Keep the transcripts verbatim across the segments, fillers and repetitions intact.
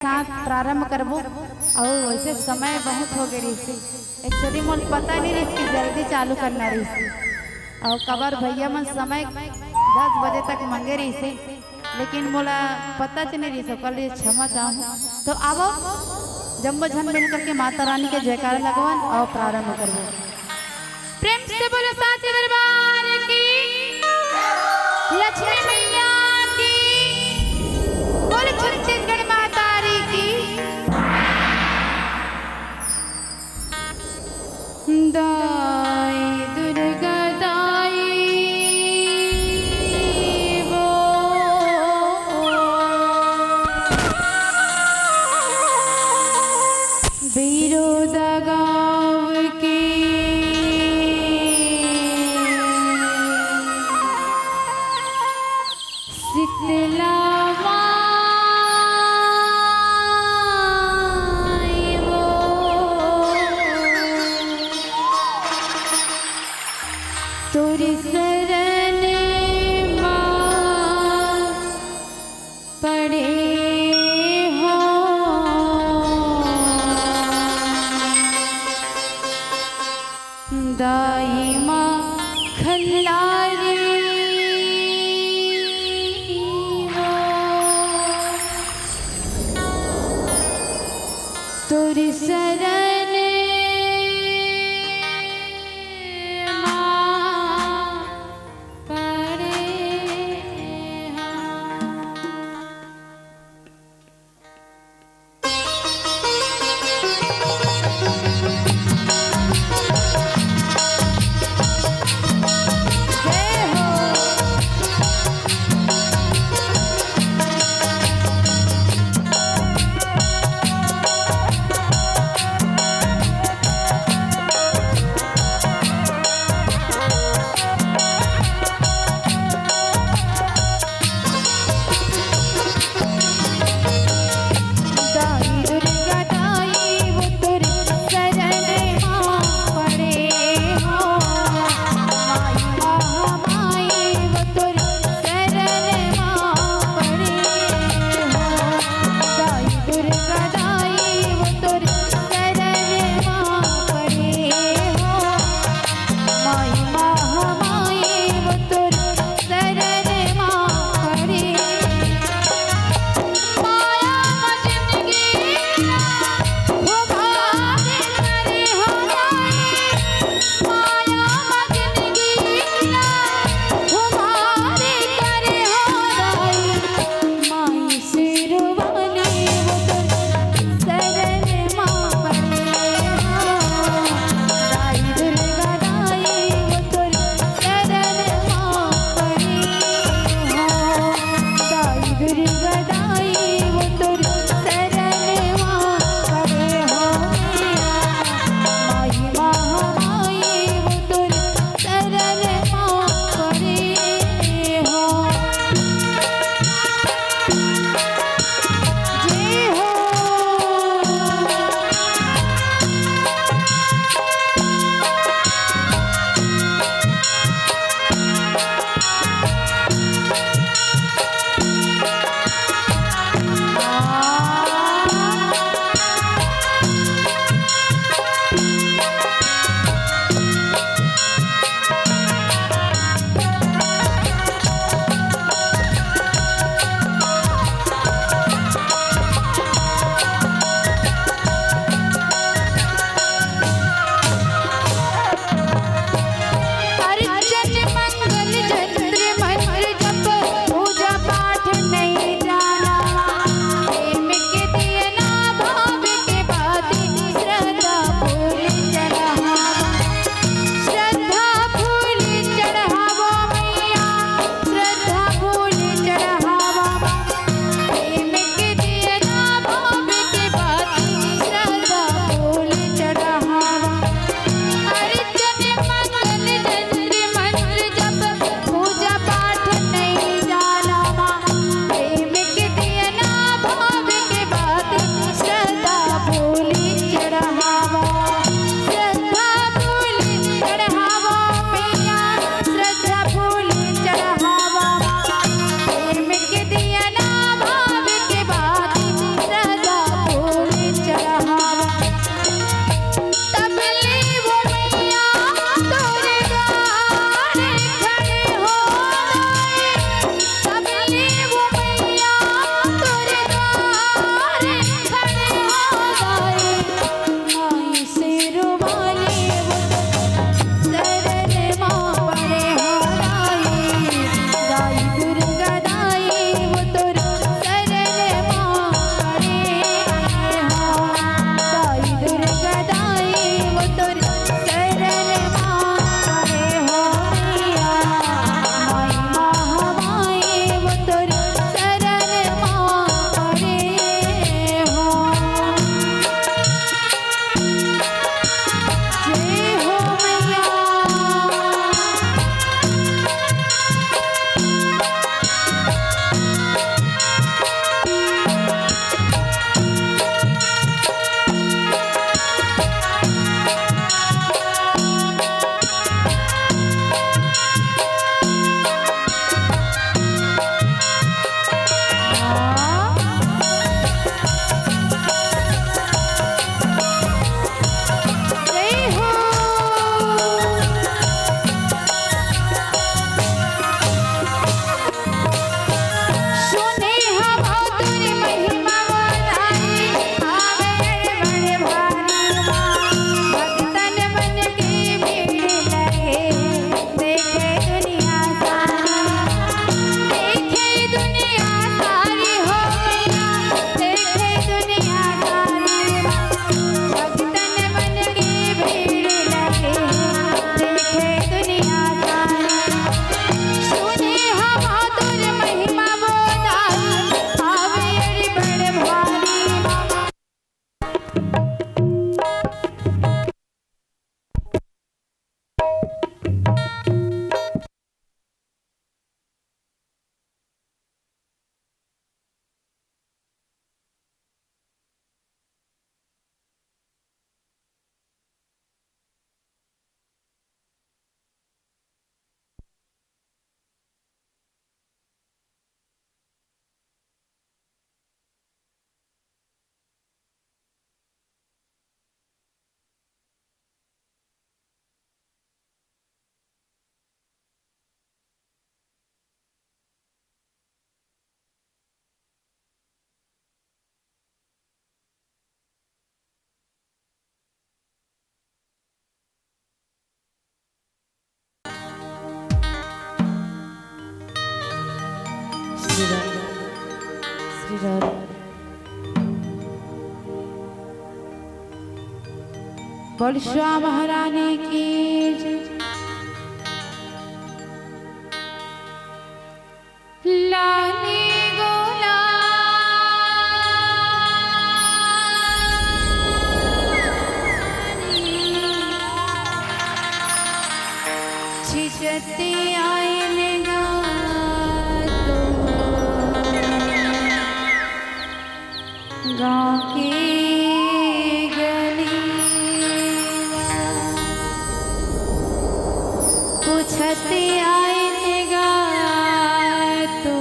साथ प्रारंभ करबो। अउ वैसे समय बहुत हो गए रहिस, एक्चुअली मोला पता नहीं रहिस कि जल्दी चालू करना रहिस। अउ काबर भैया मन समय दस बजे तक मांगे रहिस, लेकिन मोला पता च नहीं रहिस, ओकर लिए क्षमा चाहूँ। तो आवो, जम्मो झन मिल करके माता रानी के जयकारा लगवन अउ प्रारंभ करबो। प्रेम से बोलो साचे दरबार की, लक्ष्मी मैया की, बोलो छत्तीसगढ़ माता री की। दाई दुर्गा दाई वो, बिरोदा गाँव के शीतला माई वो, तोर शरण मा पड़े हो। दाई माँ खल्लारी हो, तोर शरण मा पड़े हो। बोल श्याम महारानी की जय। लाली गोलानी छिचती आइन गा तो गाँव के गली पूछत आइन गा तो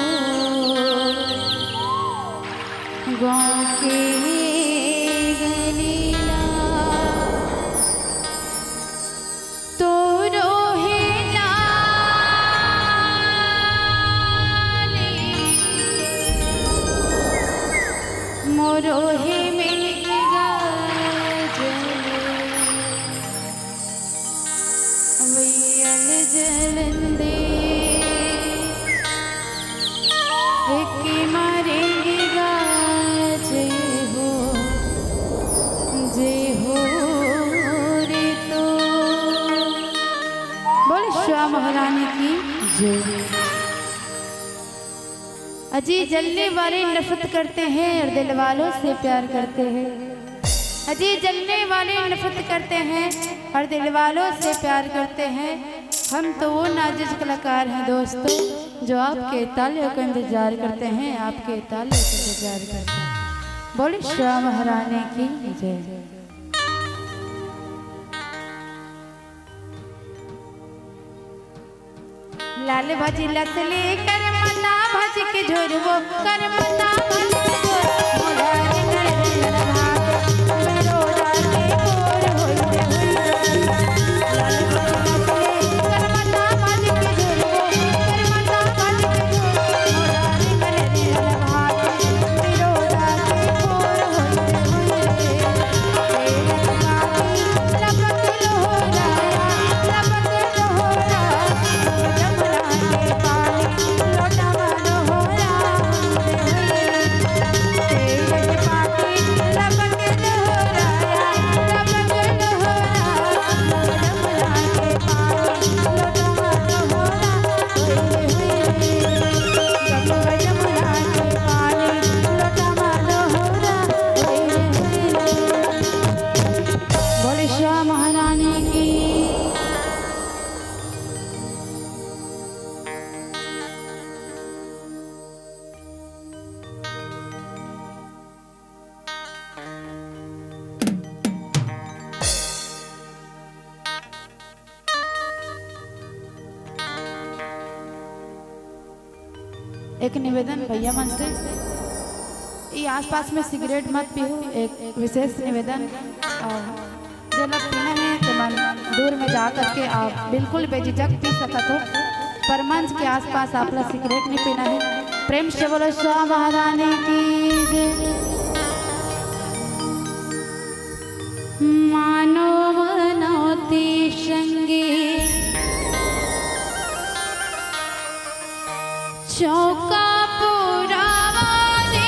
गाँव के गली ला। तोरो हे लाली, मोरो हे मेघ गाजल। वैयल जलन दे, एके मारे गा जय हो, जय हो रे तो। बोल श्याम महारानी की जय। अजी जलने वाले नफरत करते हैं और दिल वालों से प्यार करते हैं। अजी जलने वाले नफरत करते हैं और दिल वालों से प्यार करते हैं। हम तो वो नाजिज कलाकार हैं दोस्तों, जो आपके तालियों का इंतजार करते हैं, आपके तालियों का इंतजार करते हैं। बोले श्याम महारानी की जय। लाल भाजी लसली करमता भाजी के झोरवो, करमता भाजी के झोरवो, मोला रे नर नर भाग, रोजा के कोर होई रे होई रे। लाल भाजी लसली करमता भाजी के झोरवो, करमता भाजी के झोरवो, मोला रे नर नर भाग, रोजा के कोर होई रे होई रे। तेरे बाकी लपक लोहरा, लपक लोहरा। बोले श्याम महारानी की। एक निवेदन भैया मन से, ये आसपास में सिगरेट मत पीहू, एक विशेष निवेदन। और जो लोग पीना है तो मन दूर में जा करके आप बिल्कुल बेझिझक पी सकत हो, पर मंच के आसपास आप लोग सिगरेट नहीं पीना है। प्रेम से बोलो श्याम महारानी की जय। मानो मनौती संगी चौका पुरावा दे।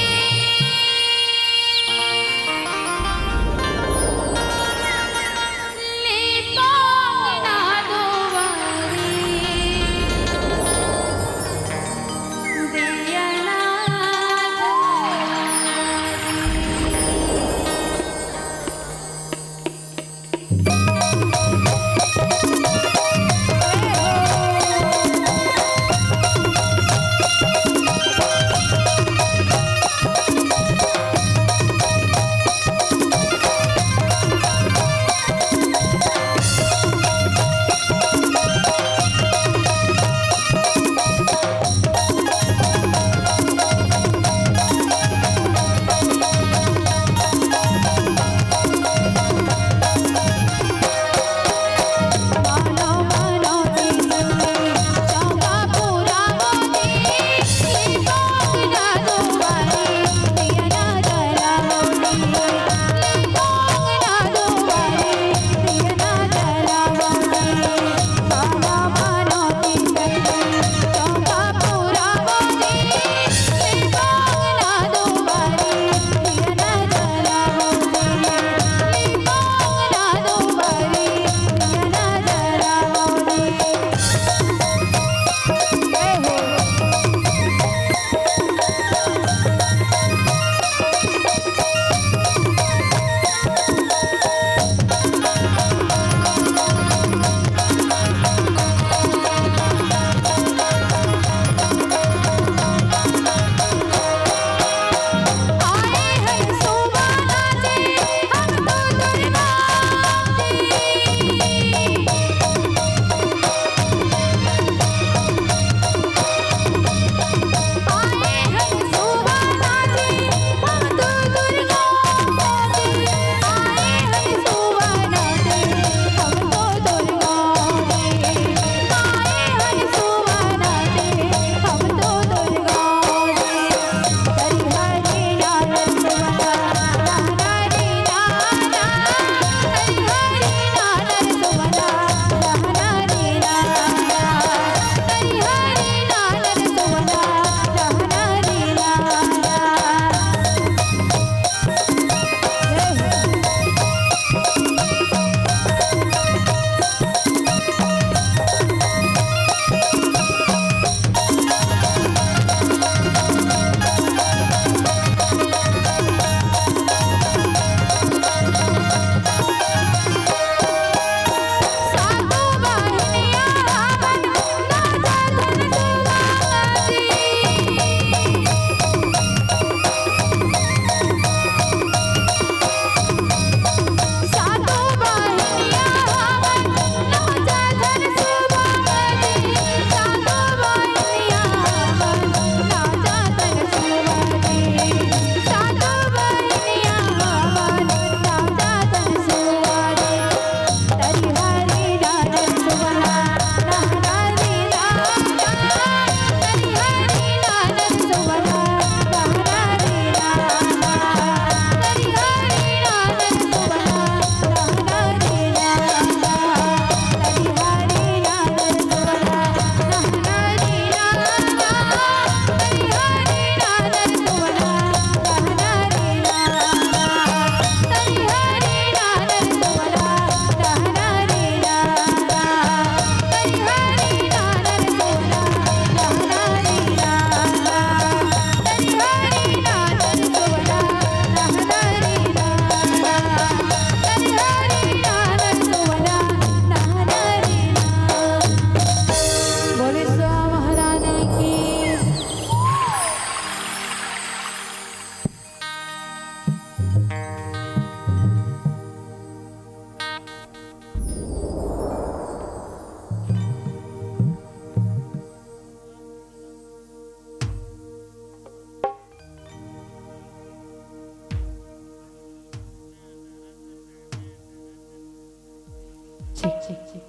ठीक, ठीक, ठीक।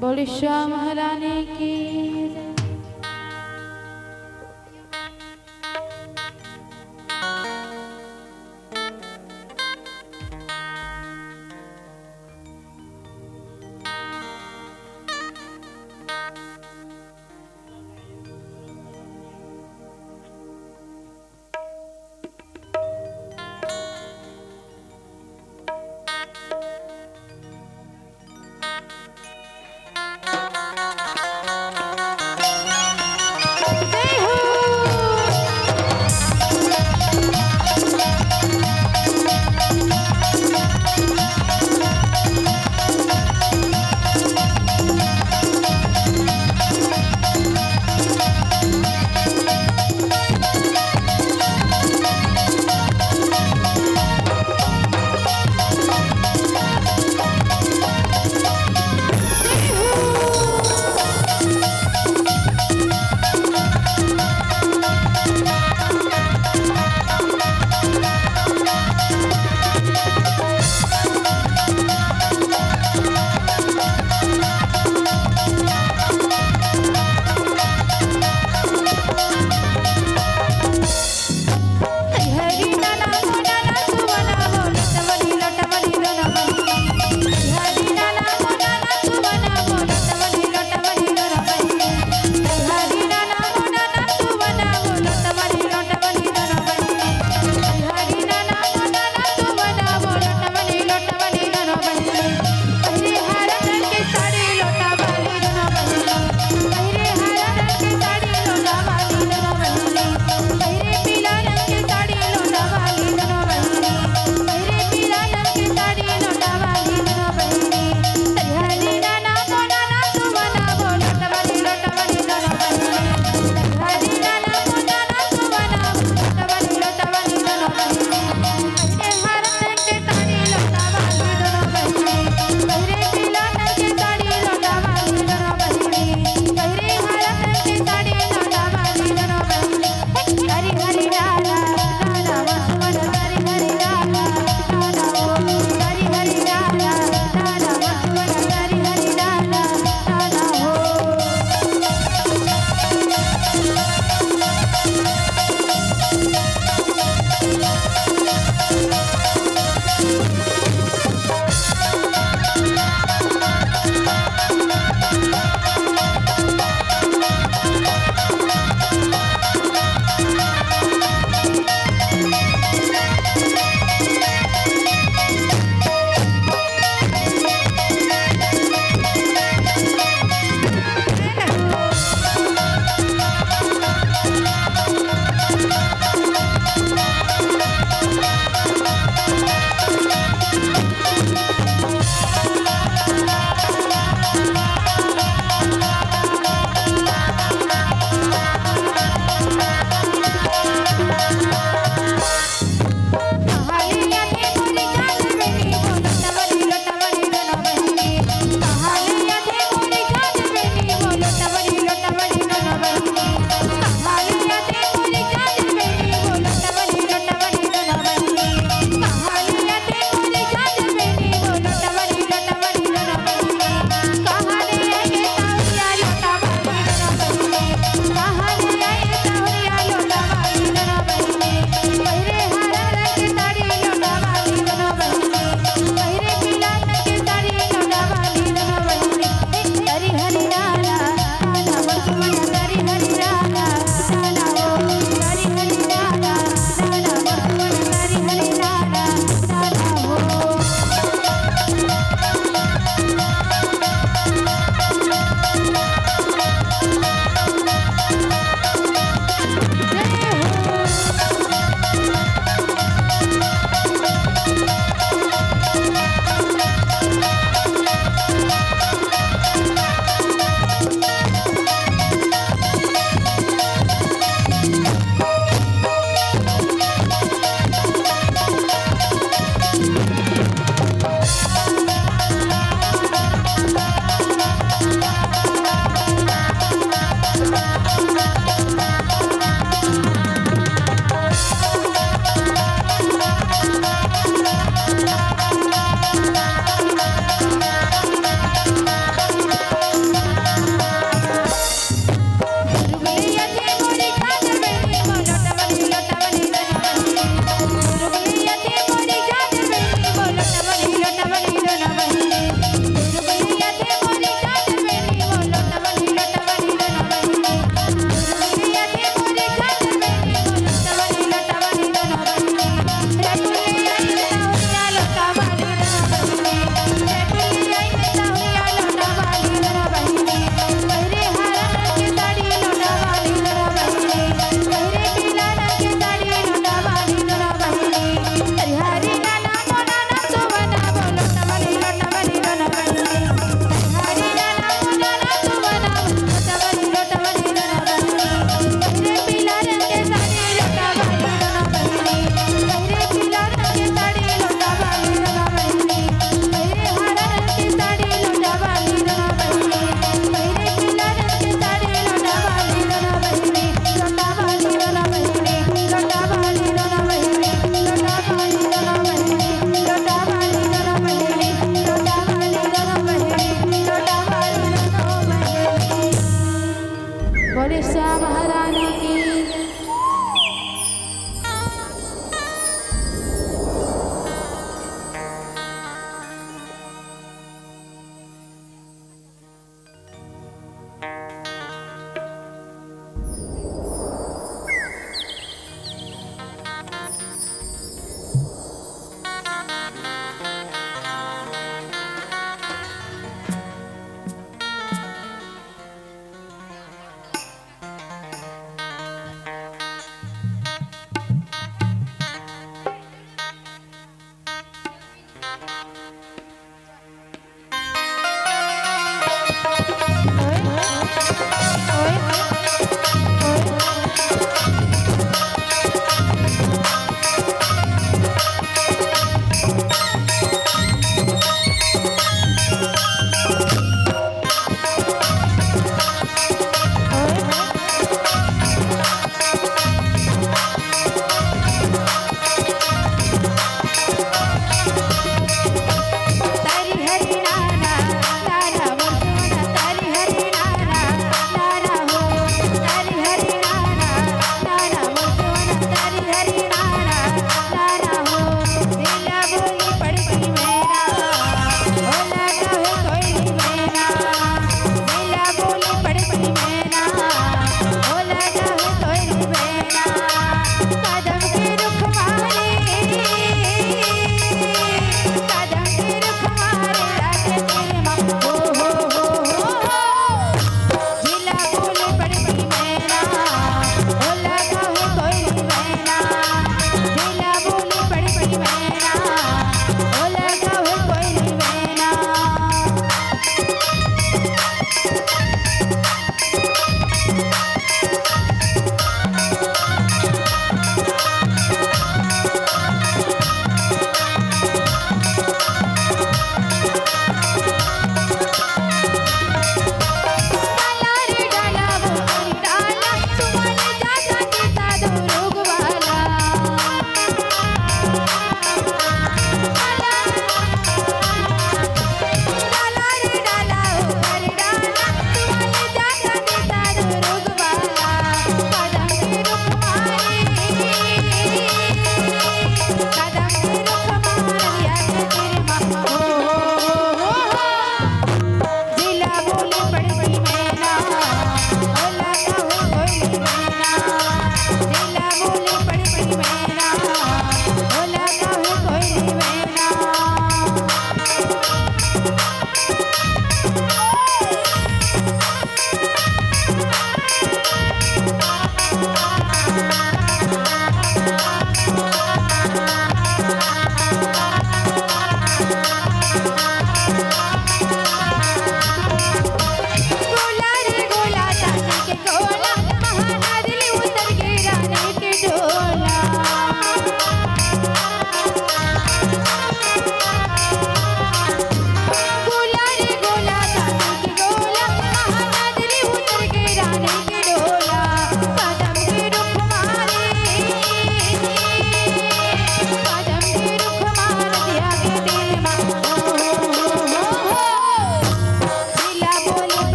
बोले श्याम महारानी की।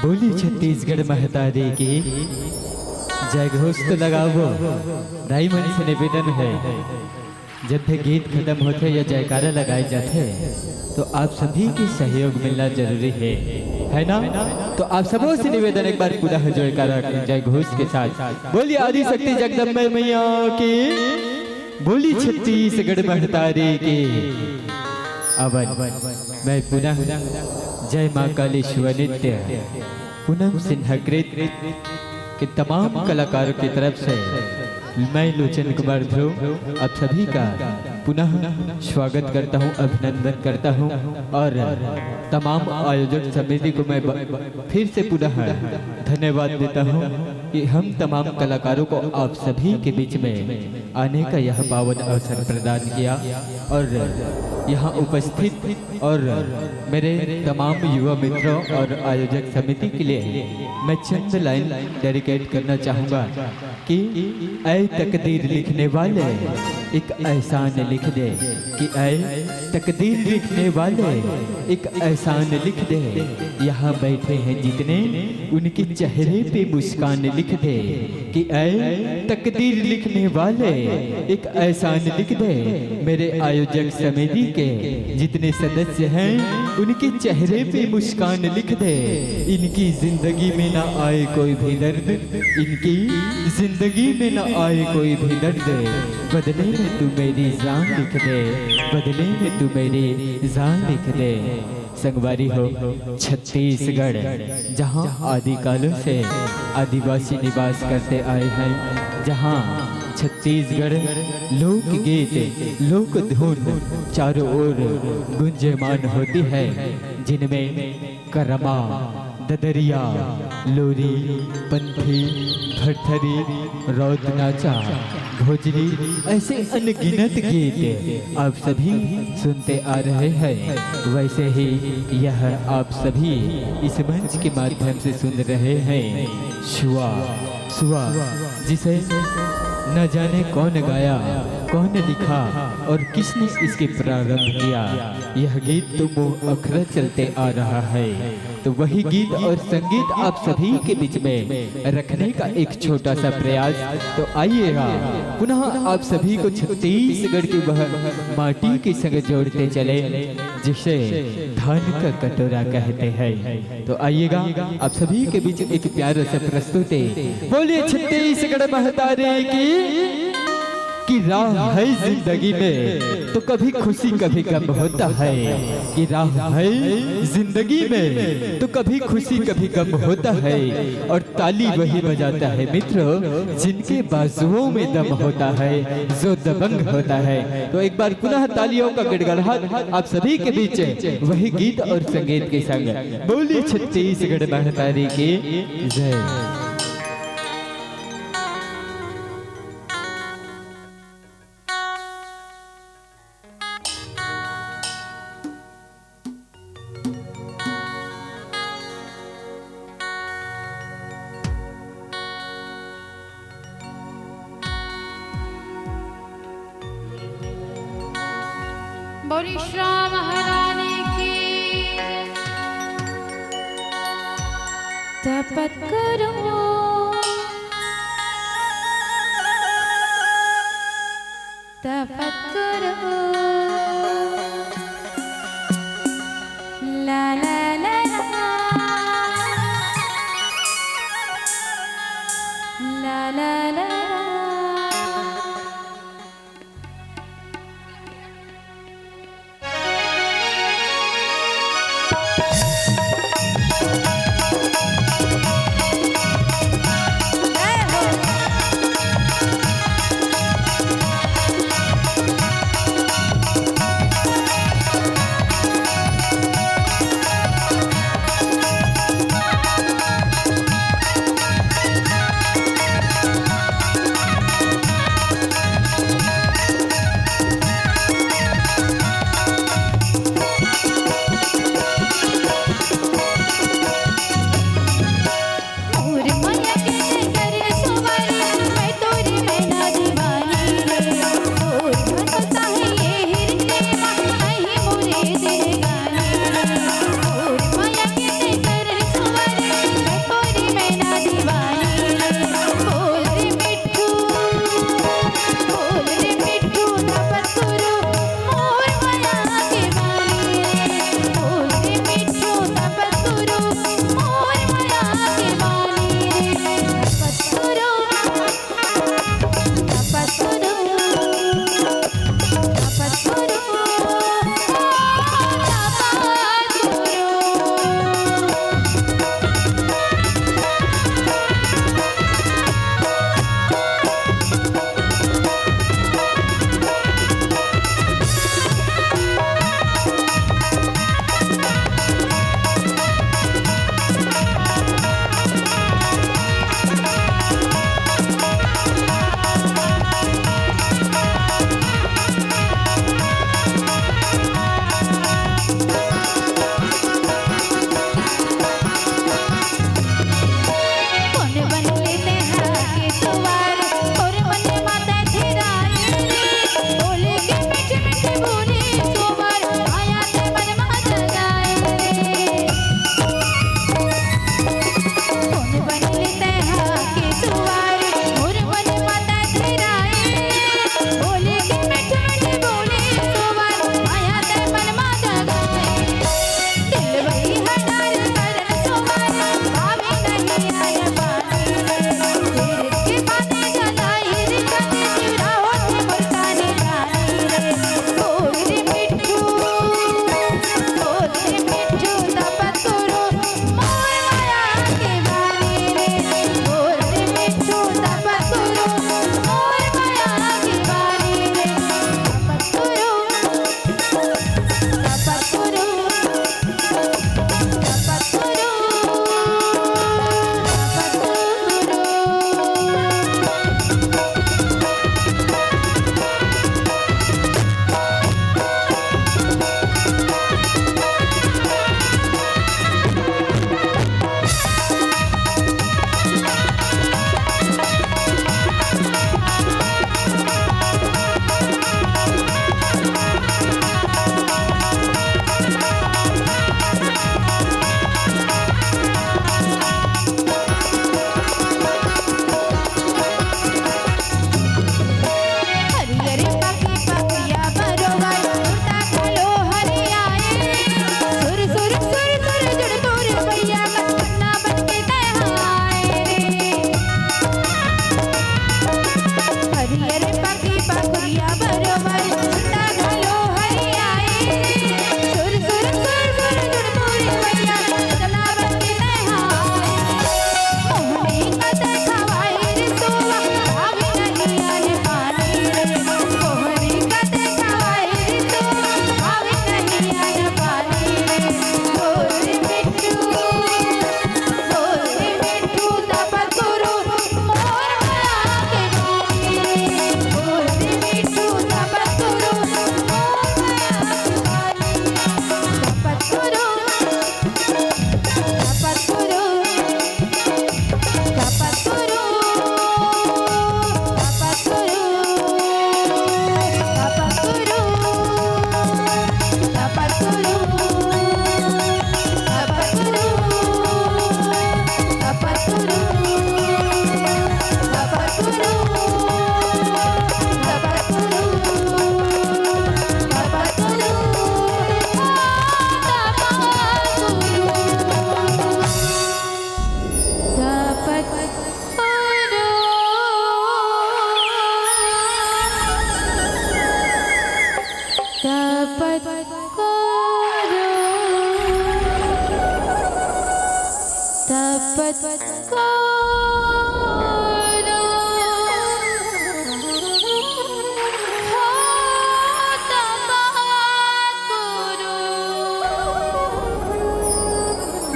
बोली छत्तीसगढ़ महतारी की। जय घोष तो लगावो। दाई मन से निवेदन है, जब भी गीत खत्म होथे या जयकारा लगाए जाथे, तो आप सभी के सहयोग मिलना जरूरी है, है ना? तो आप सबों से निवेदन, एक बार पूरा जयकारा, जय घोष के साथ बोलिए आदि शक्ति जगदम्बे मैया की, बोली छत्तीसगढ़ महतारी की। अवन मैं पुनः जय माँ काली शिव नृत्य पूनम सिन्हा कृत के तमाम कलाकारों की तरफ से मैं लोचन कुमार ध्रुव आप सभी का पुनः स्वागत करता हूं, अभिनंदन करता हूं और तमाम आयोजक समिति को मैं ब-, फिर से पुनः धन्यवाद देता हूं कि हम तमाम कलाकारों को आप सभी के बीच में आने का यह पावन अवसर प्रदान किया और यहाँ उपस्थित और मेरे तमाम युवा मित्रों और आयोजक समिति के लिए मैं चंद लाइन डेडिकेट करना चाहूँगा कि ऐ तकदीर लिखने वाले, एक एहसान लिख दे, कि ऐ तकदीर लिखने वाले, एक एहसान लिख दे। यहाँ बैठे हैं जितने, उनके चेहरे पे मुस्कान लिख दे, कि ऐ तकदीर लिखने वाले, एक एहसान लिख दे। मेरे आयोजक समिति के जितने सदस्य हैं, उनके चेहरे पे मुस्कान लिख दे। इनकी जिंदगी में ना आए कोई भी दर्द, इनकी जिंदगी में ना आए कोई भी दर्द, बदले में तू मेरी जान लिख दे, बदले में तू मेरी जान लिख दे। संगवारी हो, छत्तीसगढ़, जहाँ आदिकालों से आदिवासी निवास करते आए हैं, जहाँ छत्तीसगढ़ लोकगीत, लोक धुन चारों ओर गुंजयमान होती है, जिनमें करमा, ददरिया, लोरी, पंथी, भरथरी, रौद नाचा, भोजली, ऐसे अनगिनत गीत आप सभी सुनते आ रहे हैं। वैसे ही यह आप सभी इस मंच के माध्यम से सुन रहे हैं। सुआ, सुआ, जिसे न जाने कौन गाया, कौन लिखा और किसने इसके प्रारंभ किया। यह गीत तो मुंह अखरा चलते आ रहा है। तो वही गीत और संगीत आप सभी के बीच में रखने का एक छोटा सा प्रयास। तो आइएगा, पुनः आप सभी को छत्तीसगढ़ की वह माटी के संग जोड़ते चले, जिसे धान का कटोरा कहते हैं। तो आइएगा, आप सभी के बीच एक प्यारा सा प्रस्तुति। बोलिए छत्तीसगढ़ महतारी की। कि राह है जिंदगी में तो कभी खुशी कभी गम होता है, कि राह है जिंदगी में तो कभी खुशी कभी गम होता है, और ताली वही बजाता है मित्रों, जिनके बाजुओं में दम होता है, जो दबंग होता है। तो एक बार पुनः तालियों का गड़गड़ाहट आप सभी के बीच वही गीत और संगीत के संग। बोली छत्तीसगढ़ महतारी की जय। बोली श्याम महारानी की। तपत करो, तपत करो। ला ला ला ला। ला ला ला ला।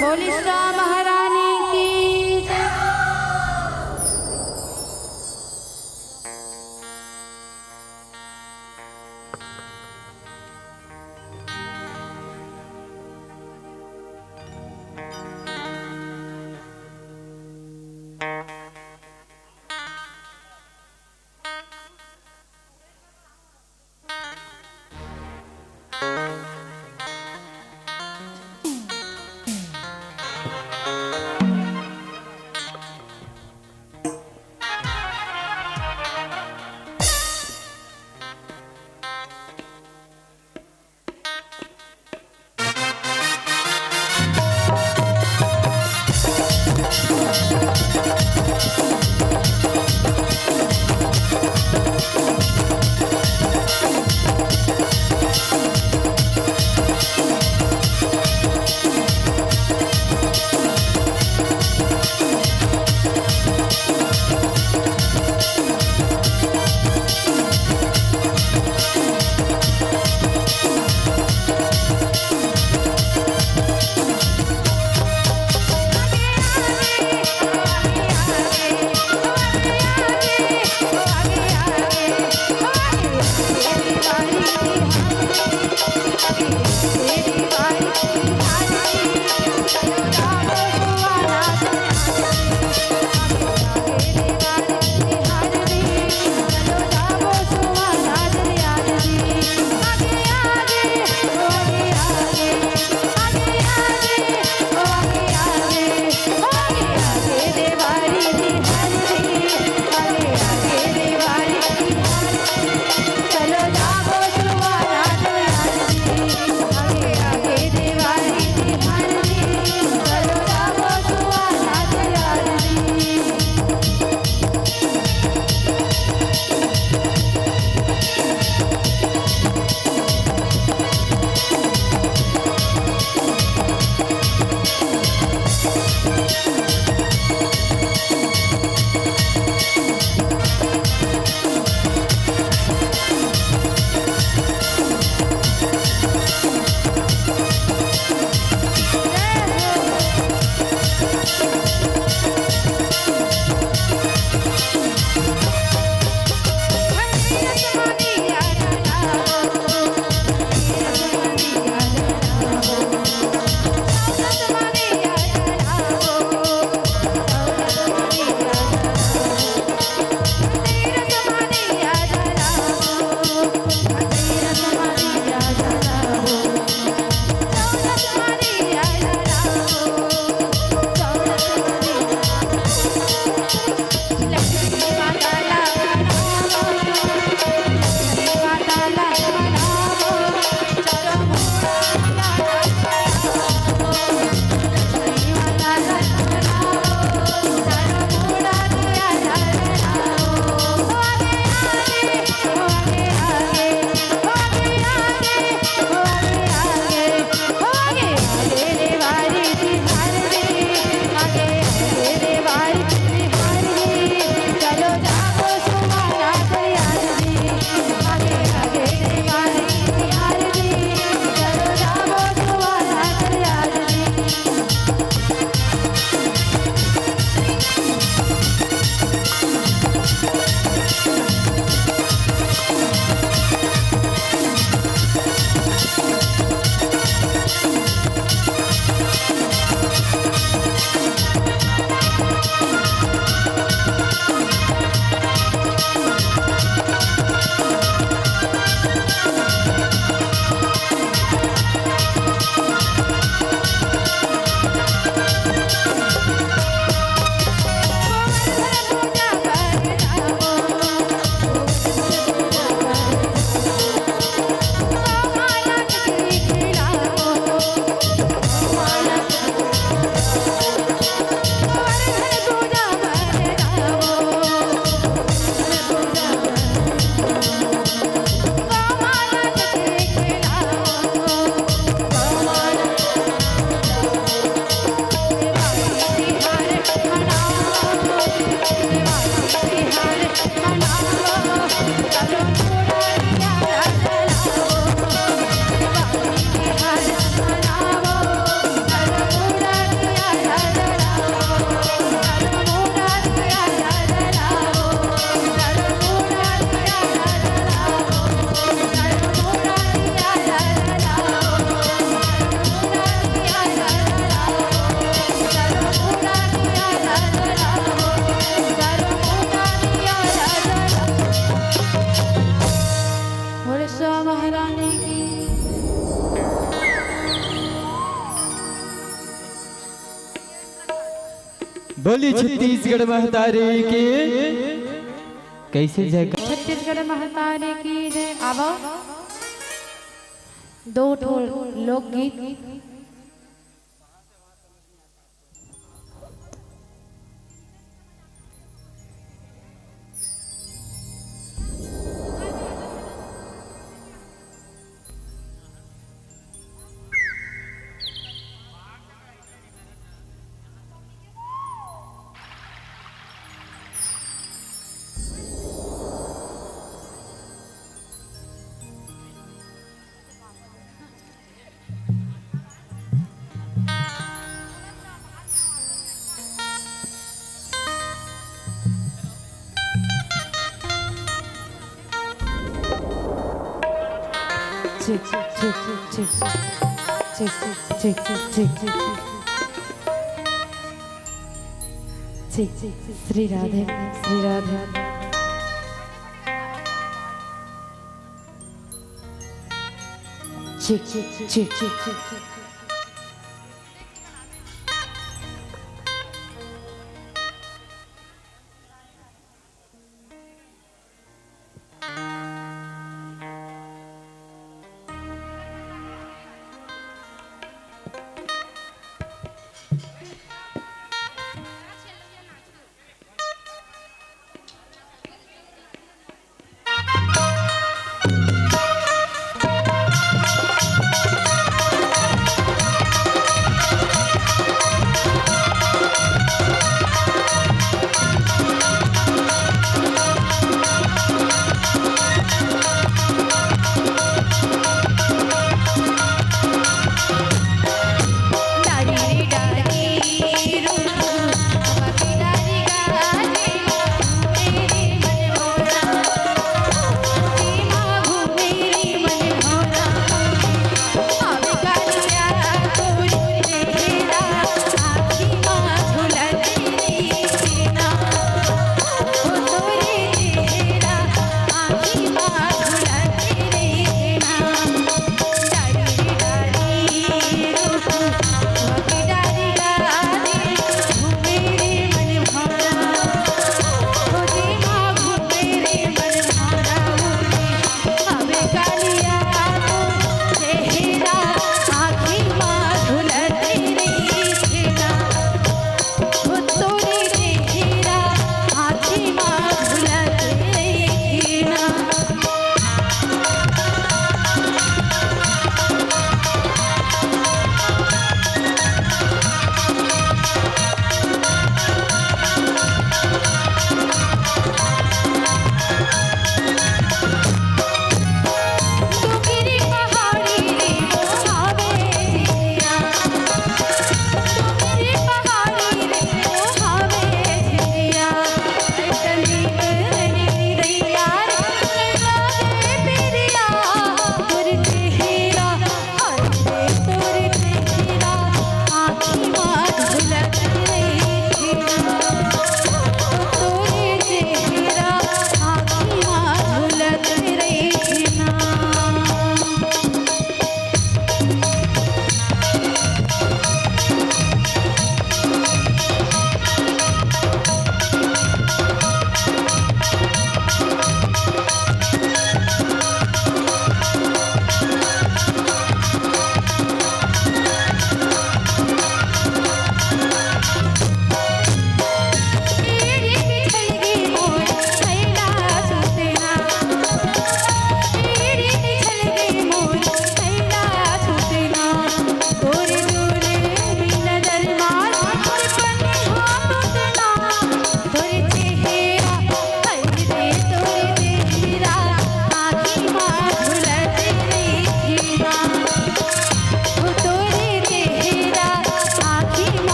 बोली श्याम महारानी की जय। बोली छत्तीसगढ़ महतारी की। कैसे जय? छत्तीसगढ़ महतारी की जय। आवा, दो ठो लोकगीत। श्री राधे, श्री राधे।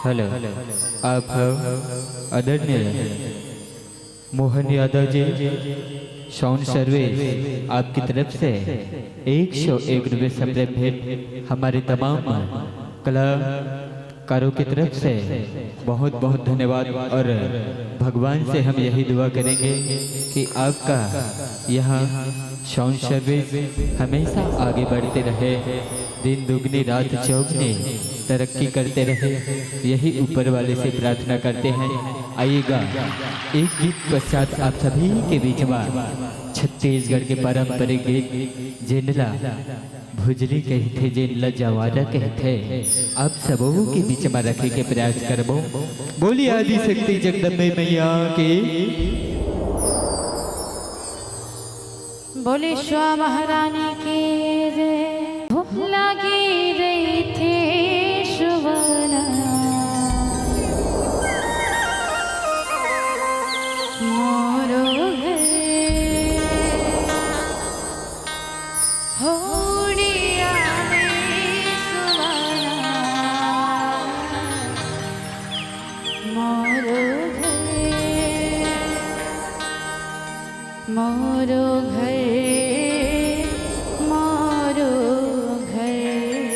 हेलो, आप हो आदरणीय मोहन यादव जी, साउंड सर्विस आपकी तरफ से एक सौ एक रुपये सप्रेम भेंट हमारे तमाम कलाकारों की तरफ से बहुत बहुत धन्यवाद। और भगवान से हम यही दुआ करेंगे कि आपका यहाँ साउंड सर्विस हमेशा आगे बढ़ते रहे, दिन दुगनी रात चौगनी तरक्की करते रहे, यही ऊपर वाले से प्रार्थना करते हैं। आइएगा, एक गीत पश्चात आप सभी के बीच में छत्तीसगढ़ के पारंपरिक गीत जेन ला भुजली कहिथे, जेन ला जवारा कहिथे, आप सबो के बीच में रखे के प्रयास करबो। बोलिए आदिशक्ति जगदम्बे मैया की। बोले श्वा महारानी की जय। भूख लागी रहिथे सुबह ना, मोरो घर होड़िया में सुबह ना, मोरो घर, मोरो घर, मोरो घर।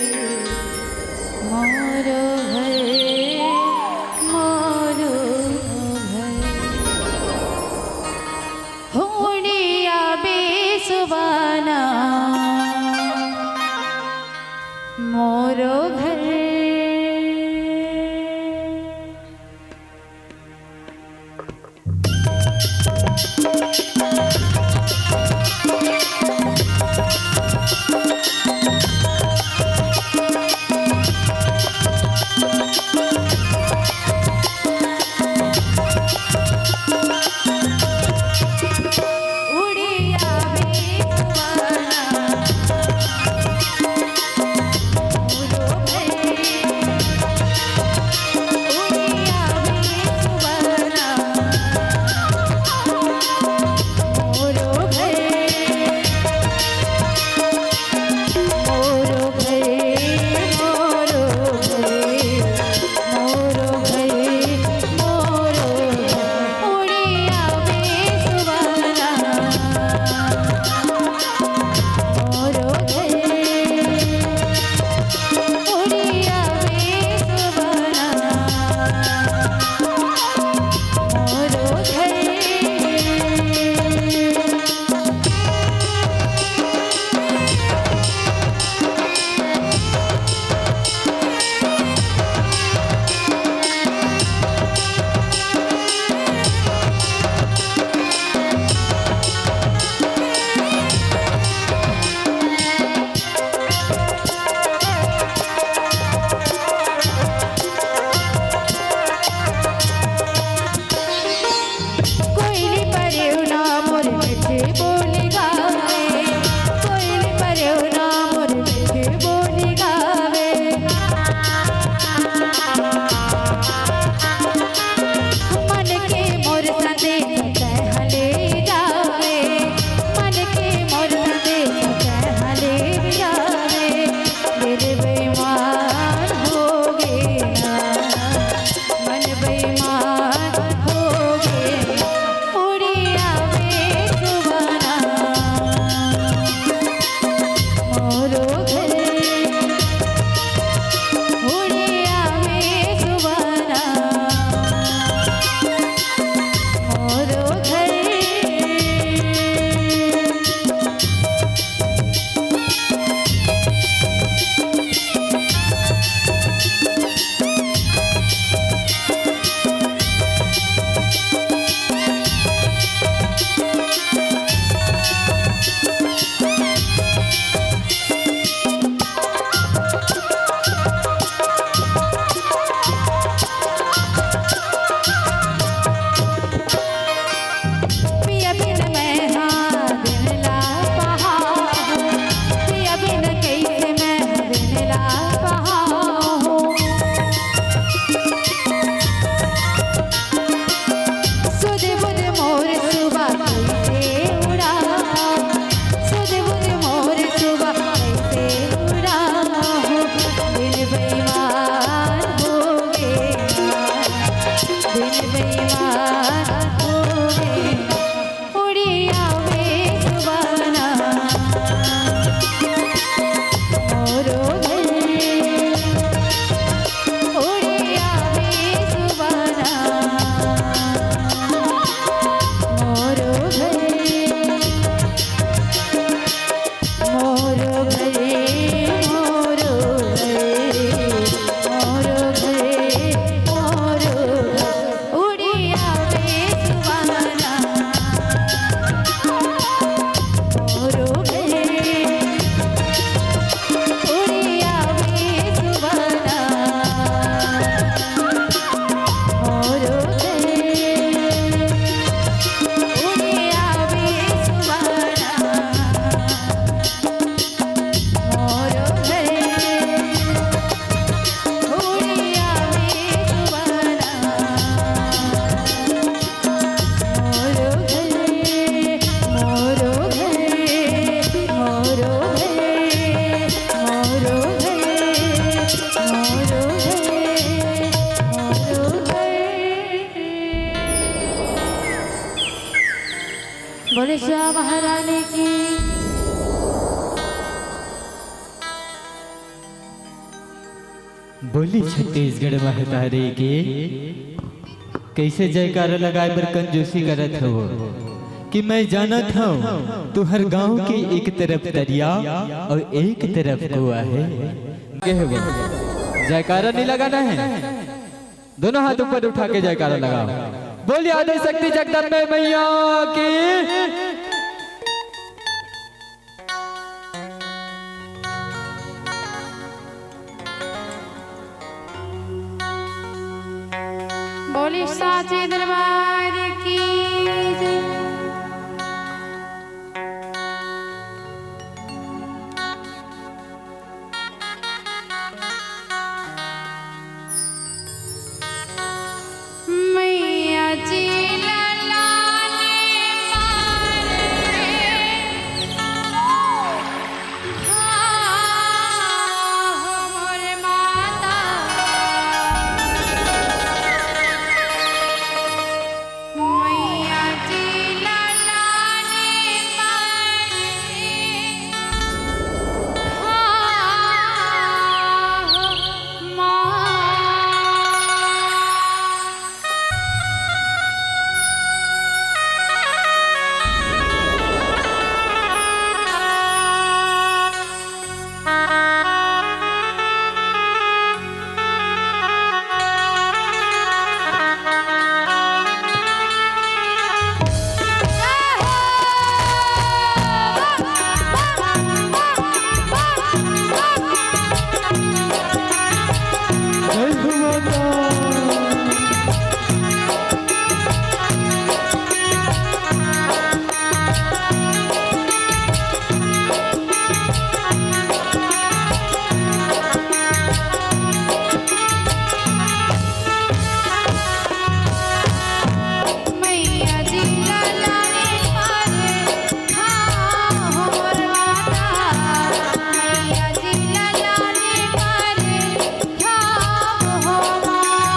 बइसा महारानी की। बोली छत्तीसगढ़ महतारी के। कइसे जयकारा लगाए बर कंजूसी करत हवो कि मैं जानत हंव तुंहर गांव के एक तरफ तरिया अउ एक तरफ कुआं हे। के हे वो? जयकारा नहीं लगाना है, दोनों हाथ ऊपर उठा के जयकारा लगाओ। बोलिए आदि शक्ति जगदम्बे मैया की। बोली साचे दरबार की जय। मैया जी ललाने मारे, हाँ, हो मोर माता। मैया जी ललाने मारे, हाँ, हो माँ।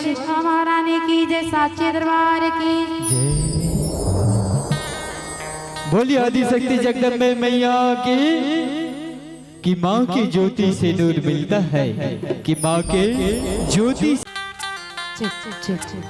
गोरखा महारानी की जय, साचे दरबार की। जय। बोलिए आदिशक्ति जगदम्बे मैया की, कि माँ की ज्योति से नूर मिलता है, कि माँ के ज्योति। Cheque, cheque, cheque.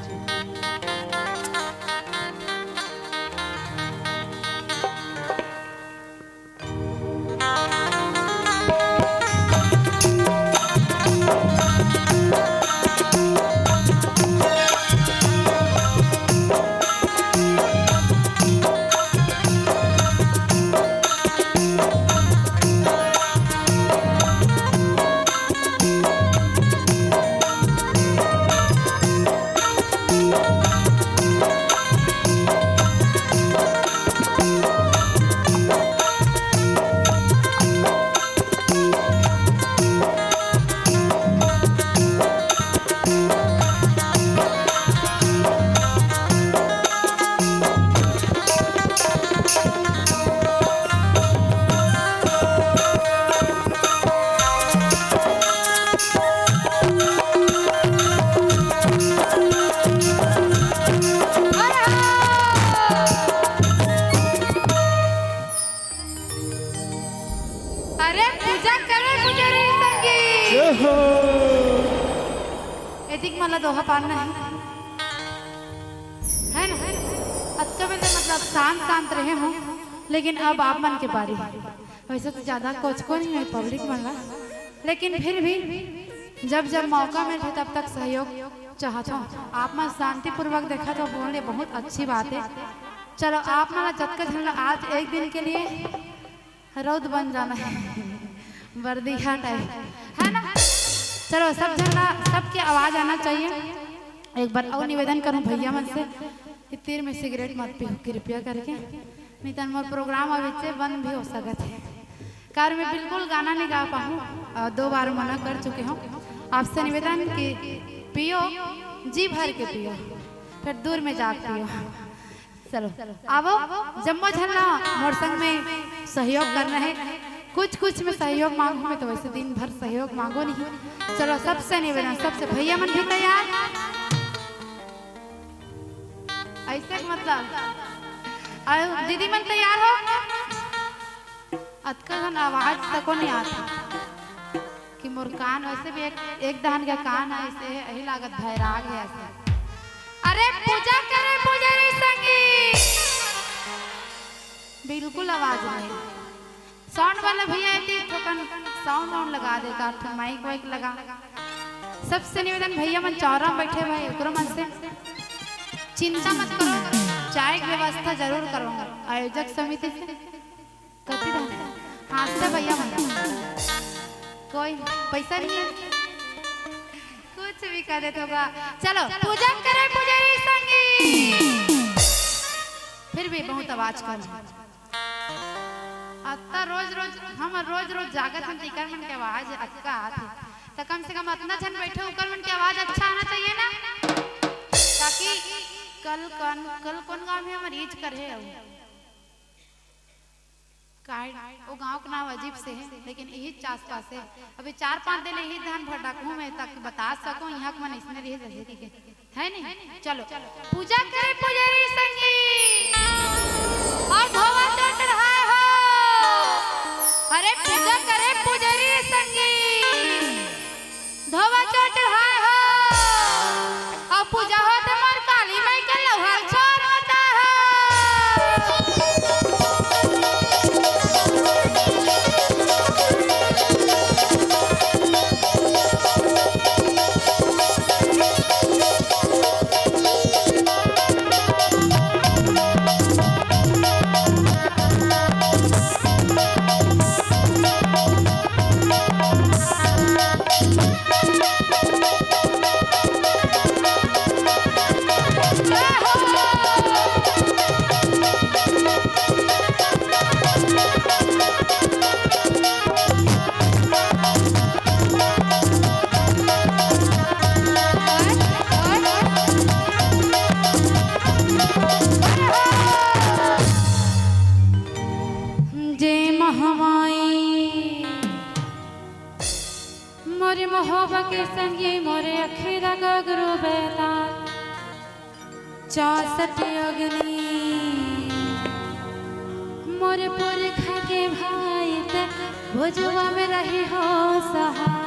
अरे पूजा करे पुजारी संगी। एतिक मला दोहा पान नहीं है ना? अतका बेर मतलब शांत शांत रहे हूँ, लेकिन अब आप मन के बारी। वैसे तो ज्यादा कोचको नहीं है पब्लिक मन ला, लेकिन फिर भी जब जब मौका मिलथे तब तक सहयोग चाहत हूँ। आप मन शांतिपूर्वक देखत हो, बोले बहुत अच्छी बात है। चलो आप मन ला जतका झन ला आज एक दिन के लिए रौद बन जाना है, बरदिया टाइप, है ना? चलो सब झन ला, सबके आवाज आना चाहिए। एक बार और निवेदन करूँ भैया मन से कि तीर में सिगरेट मत पीहू कृपया करके, नहीं तो मोर प्रोग्राम अभी से बंद भी हो सकत है। कार में बिल्कुल गाना नहीं गा पाहूँ, अ, दो बार मना कर चुके हूँ। आपसे निवेदन कि पियो, जी भर के पियो, फिर दूर में जाके पियो। चलो, आवो, जम्मो झन ला मोर संग में सहयोग करना है। कुछ कुछ में सहयोग मांगू, मैं तो वैसे दिन भर सहयोग मांगो नहीं। चलो, सबसे निवेदन, सबसे भैया मन भी तैयार, ऐसे मतलब, और दीदी मन तैयार हो। अतका झन आवाज तको नहीं आता कि मोर कान वैसे भी एक, एक दहन के कान है, ऐसे यही लागत भैराग है ऐसे। अरे पूजा करे पुजारी संगी, बिल्कुल आवाज नहीं। साउंड वाले भैया यदि थोकन साउंड वाउंड लगा देता, फिर माइक वाइक लगा। सबसे निवेदन भैया मन चौरा में बैठे भाई, ओकरो मन से चिंता मत करो, चाय की व्यवस्था जरूर करूंगा आयोजक समिति से। कति दान? हाँ, सब भैया मन। कोई पैसा नहीं है, कुछ भी कर देते होगा। चलो, पूजा करे पुजारी संगी। फिर भी बहुत आवाज कम है। अत्ता रोज रोज, हम रोज रोज जागत हन, इकर मन के आवाज अतका आथे। त कम से कम अतना झन बैठे, उकर मन के आवाज अच्छा आना चाहिए ना, ताकि कल कन, कल कौन गांव में हमर ईज कर है अउ काय, वो गांव के नाम अजीब से है, लेकिन यही आसपास है। अभी चार पांच दिन यही धान भर डाकू में तक बता सको, यहाँ के मन इसने रहे जैसे कि है नहीं। चलो, पूजा करे पुजारी संगी, और धोवा चोट रहा हो। अरे पूजा करे पुजारी संगी, धोवा चोट रहा हो। और पूजा होते मोर काली माई के लौहर छोर होता हो। मोरे महोबा के संगी मोरे अखीरा गगरू बैताल। चौसठ अग्नि मोरे पुरखा के भाई ते भुजवा में रही हो सहाय।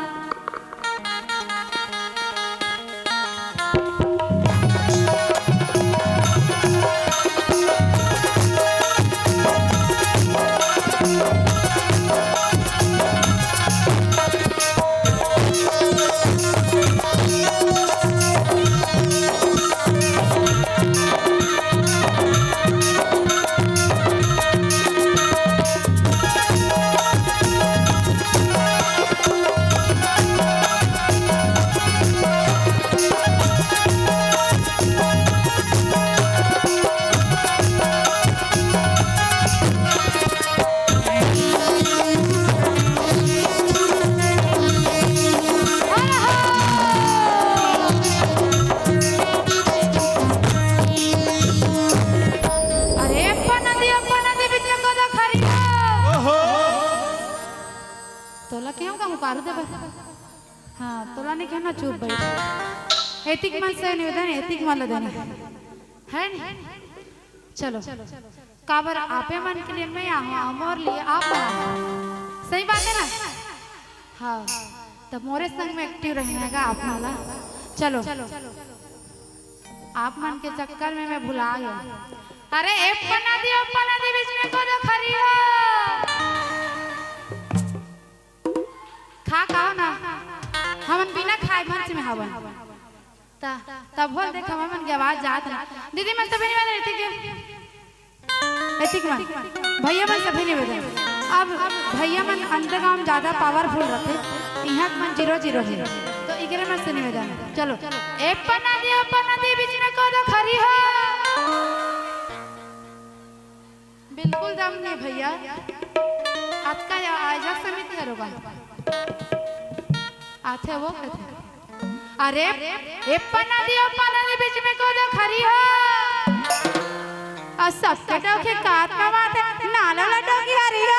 अरे पना दे, पना दे, बीच में कोदा खरी हो। ओहो। तोला केहू का मुकारू देबे? हाँ, तोला नहीं कहना, चुप बैठ। एतिक मन से निवेदन, एतिक मन ला देना। है नहीं? चलो। काबर आपे मन के लिए मैं आहूँ, मोर लिए आप मन आहू। सही बात है ना? हाँ। तब मोरे संग में एक्टिव रहना है आप मन ला। चलो। आप मन के चक्कर में मैं भुला गया। अरे, ए पना दी, ओ पना दी, बीच में कोदा खरी हो। खा खाओ ना, हमन बिना खाए मंच में हवन। ता, तब होल देख, हमन के आवाज जात ना। दीदी मन सभी निवेदन, ठीक है? एतिक मन, भैया मन सभी निवेदन। अब भैया मन अंडरग्राउंड ज्यादा पावरफुल रहते, इहाँ मन जीरो जीरो है, तो इकरे मन से निवेदन। चलो, ए पना दी, ओ पना दी, बीच में कोदा खरी हो। बिल्कुल दम नहीं भैया, आपका या आयोजक समिति हरोगा आथे वो कहते। अरे, ए पना दी, ओ पना दी, बीच में कोदा खरी हो। और सबके डौकी कात में बात है, नाला ला डौकी हरी हो।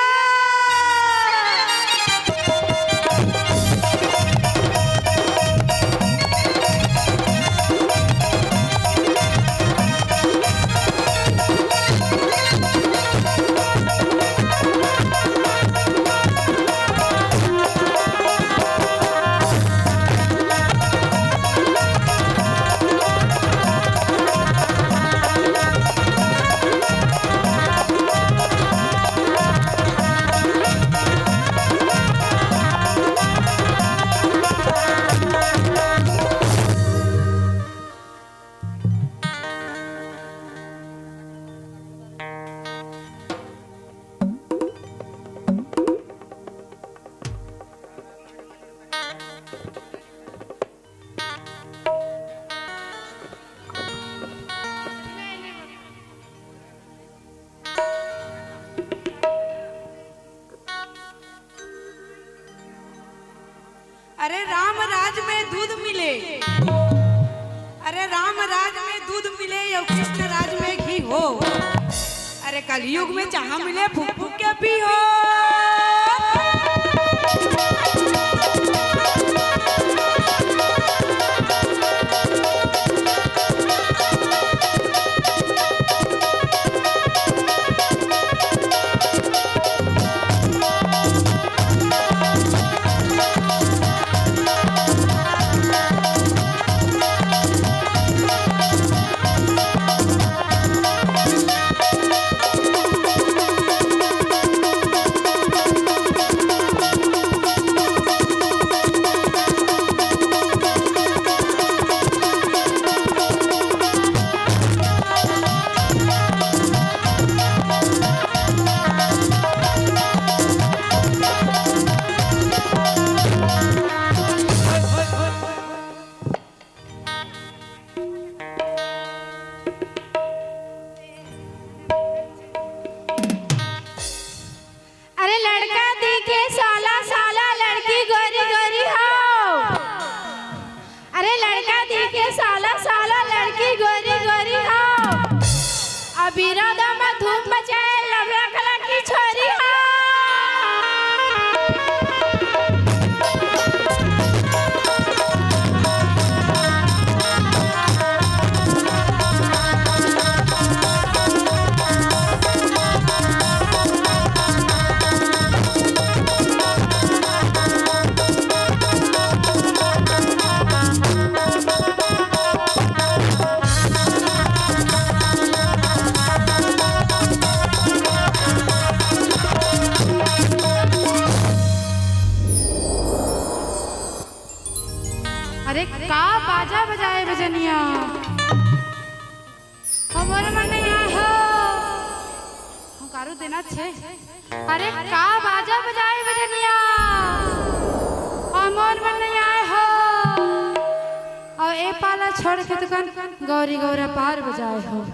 अरे राम राज में दूध मिले, अरे राम राज में दूध मिले, यो कृष्ण राज में घी हो। अरे कलयुग में जहाँ मिले फूक फूक के पी हो। अरे लड़का दिखे साला साला, लड़की गोरी गोरी हो। अरे लड़का दिखे साला साला, लड़की गोरी गोरी हो। अबीरा दम धूम मचाए, लबड़ा कलर की छोरी हो। अरे का बाजा बजाए बजनिया, हमर मन नइ आए हो। हंकारू देना छे। अरे का बाजा बजाए बजनिया, हमर मन नइ आए हो। अउ ए पाला छोड़ के तुकन गौरी गौरा पार बजाए हो।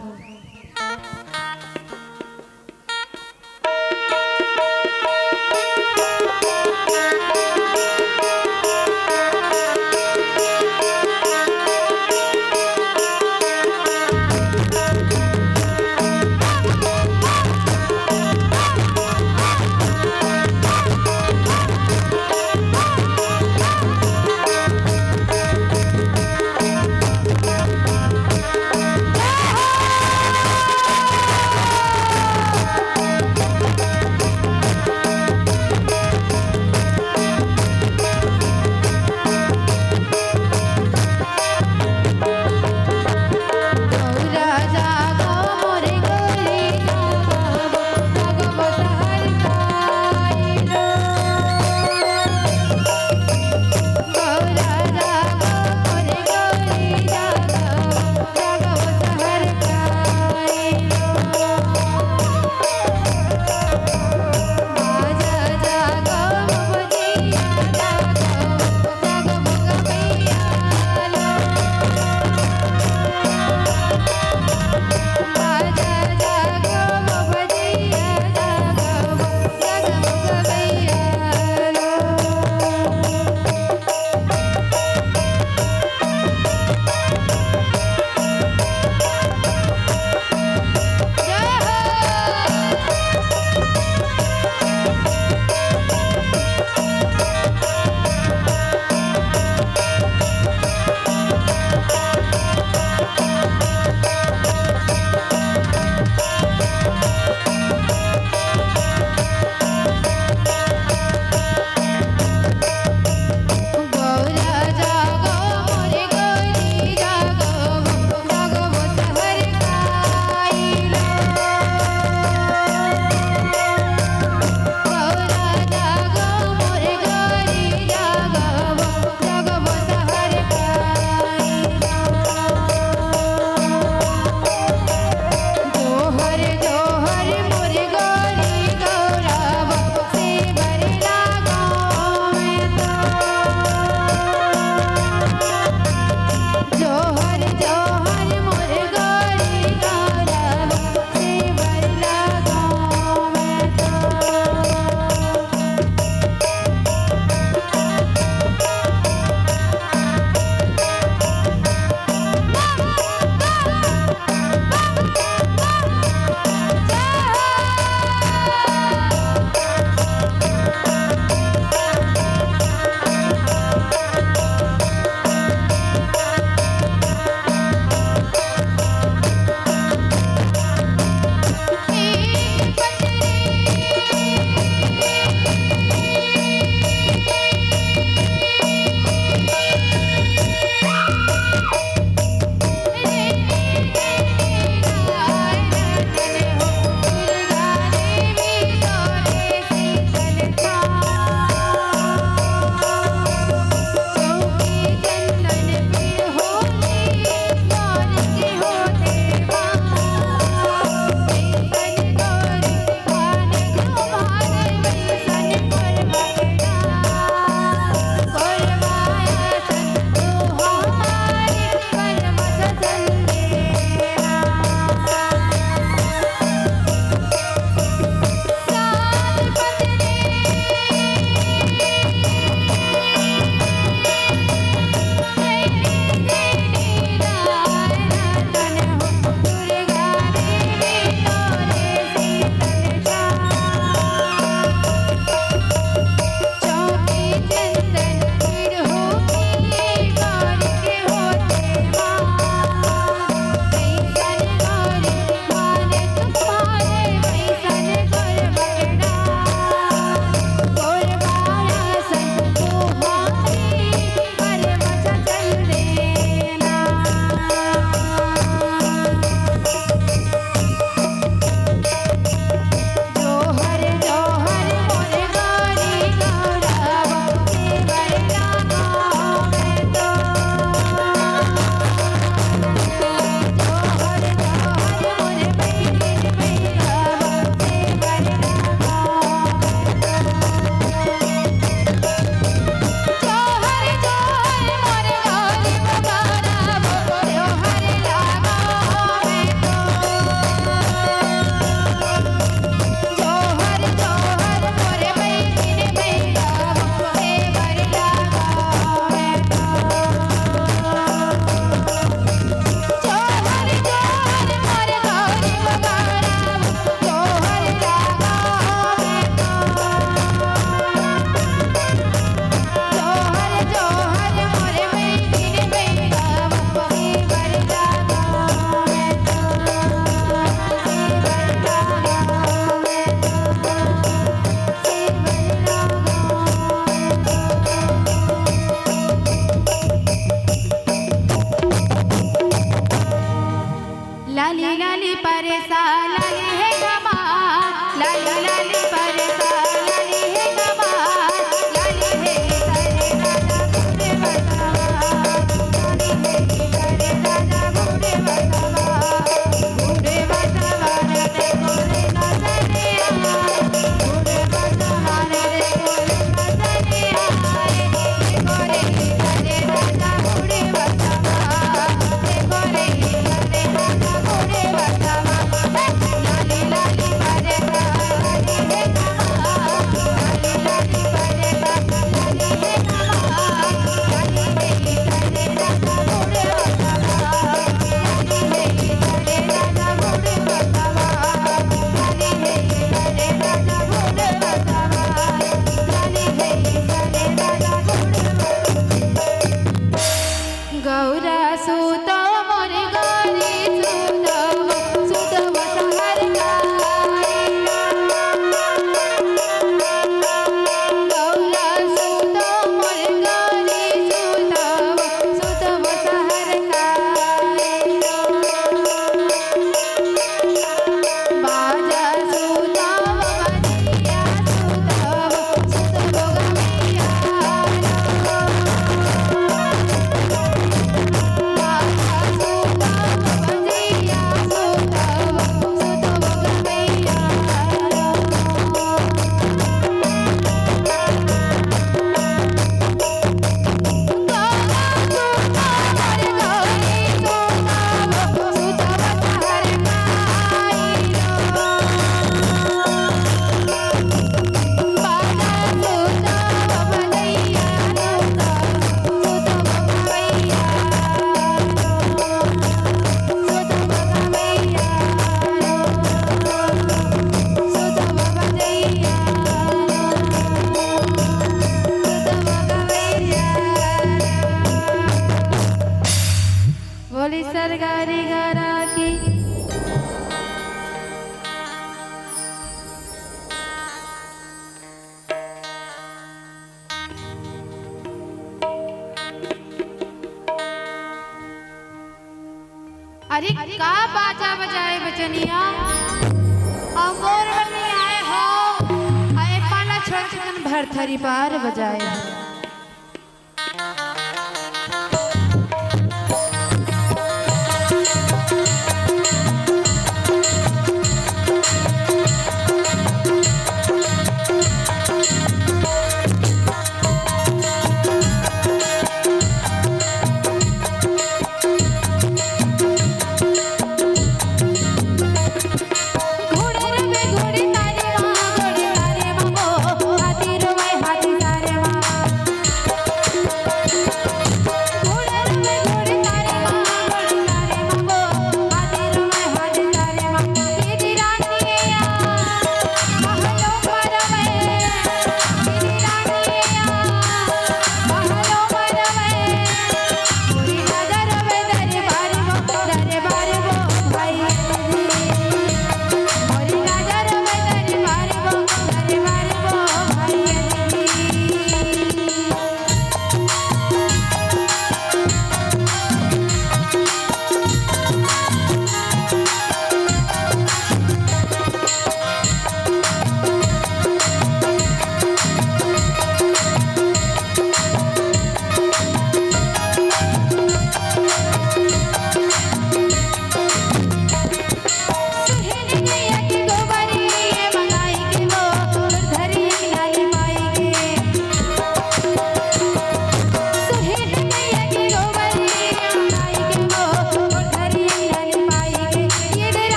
गारी गारा की। अरे का बाजा बजाए बचनिया, अउ मोर बर नइ आए हो, अउ ए पाला छोड़ के तन भरथरी पार बजाए हो।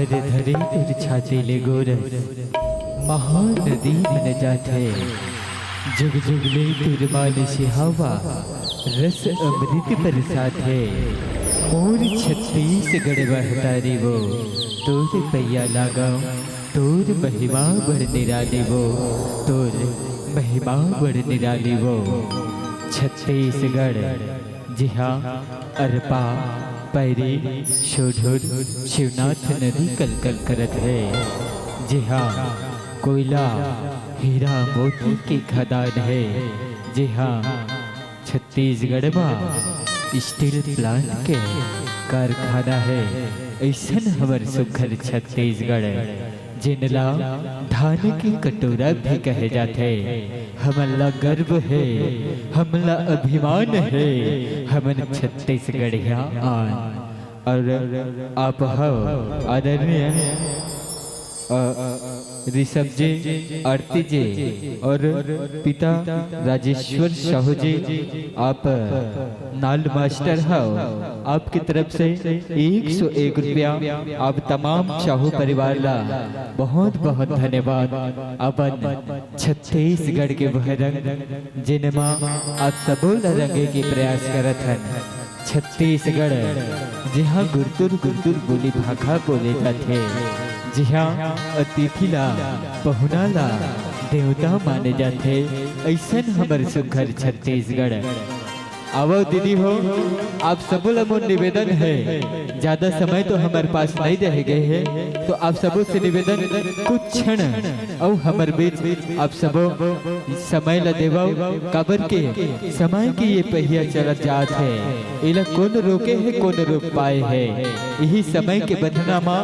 धरे धरे तोर छाती ले गोरस, महानदी बन जाथे। जुग जुग ले तोर मान सिहावा, रस अमृत बरसाथे। मोर छत्तीसगढ़ महतारी वो, तोर पैया लागव, तोर महिमा बड़ निराली वो, तोर महिमा बड़ निराली वो। छत्तीसगढ़ जिहां अरपा, पैरी, सोढुर, शिवनाथ नदी कलकल करत हे, जिहां कोयला, हीरा, मोती के खदान हे, जिहां छत्तीसगढ़ म steel plant के कारखाना हे। अइसन हमर सुघर छत्तीसगढ़, जेन ला धान के कटोरा भी कहे जाथे। हमन ला गर्व हे, हमन ला अभिमान हे, हमन छत्तीसगढ़िया आन। अउ आप हव आदरणीय, अ, ऋषभ जी, आरती जी अउ पिता राजेश्वर साहू जी, आप नाल मास्टर हव, आपके तरफ से एक सौ एक रुपया आप तमाम साहू परिवार ला बहुत बहुत धन्यवाद। अपन छत्तीसगढ़ के वह रंग, जेन मा आप सबो ला रंगे के प्रयास करत हन। छत्तीसगढ़, जिहां गुरतुर गुरतुर बोली भाखा बोले जाथे, जिहां अतिथि ला, पहुना ला देवता माने जाथे, अइसन हमर सुघर छत्तीसगढ़। आवव दीदी हो, आप सबो ला मोर निवेदन हे, ज्यादा समय तो हमर पास नइ रह गए हे, तो आप सबो से निवेदन, कुछ क्षण अउ हमर बीच आप सबो समय ला देवव, काबर के समय के ये पहिया चलत जात हे, एला कोन रोके हे, कोन रोक पाए हे? इही समय के बंधना मा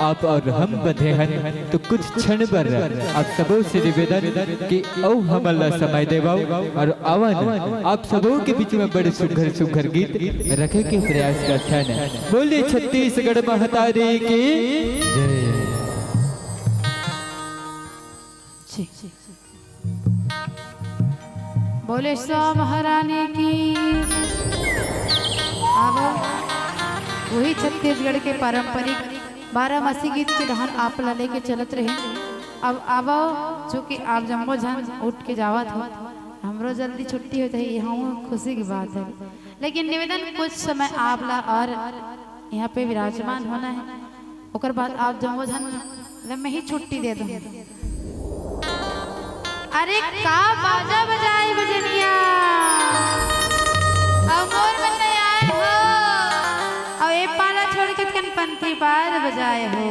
आप अउ हम बंधे हन, तो कुछ क्षण बर आप सबो से निवेदन कि अउ हमन ला समय देवव अउ आवन आप सबो के बीच में बड़े सुघर सुघर गीत रखे के प्रयास करथन। बोले छत्तीसगढ़ महतारी की जय। जी। बोले सो महारानी की। अब वही छत्तीसगढ़ के पारंपरिक बारामासी गीत के डहर आप ला लेके चलत रहे। अब आवव, चूंकि आप जम्मो झन उठ के जावत हो, हमरो जल्दी छुट्टी हो जाही, यहू खुशी की बात है। लेकिन निवेदन, कुछ समय आप ला और यहाँ पे विराजमान होना है, ओकर बाद आप जम्मो झन ला मैं ही छुट्टी दे दूँ। अरे का बाजा बजाए बजनिया, अउ मोर मन नइ आए हो, अउ ए पाला छोड़ के तेन पंथी पार बजाए हो।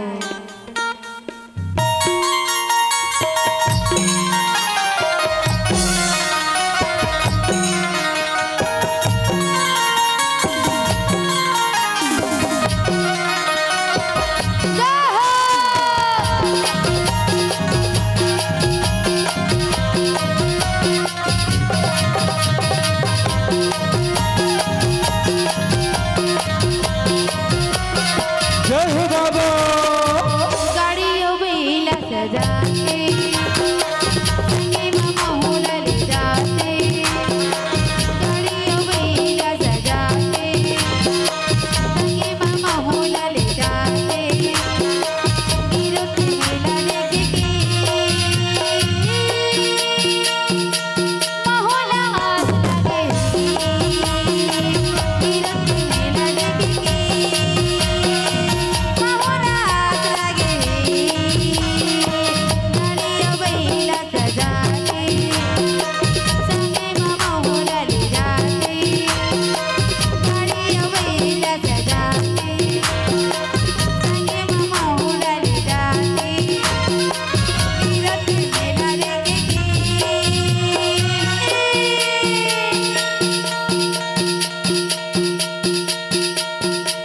जय हो बाबा। गाड़ी अउ बइला सजा के, संगे म महू ला ले जाते। गाड़ी अउ बइला सजा के, संगे म महू ला ले जाते। गिरत मेला देख के, महू ला आस लागे।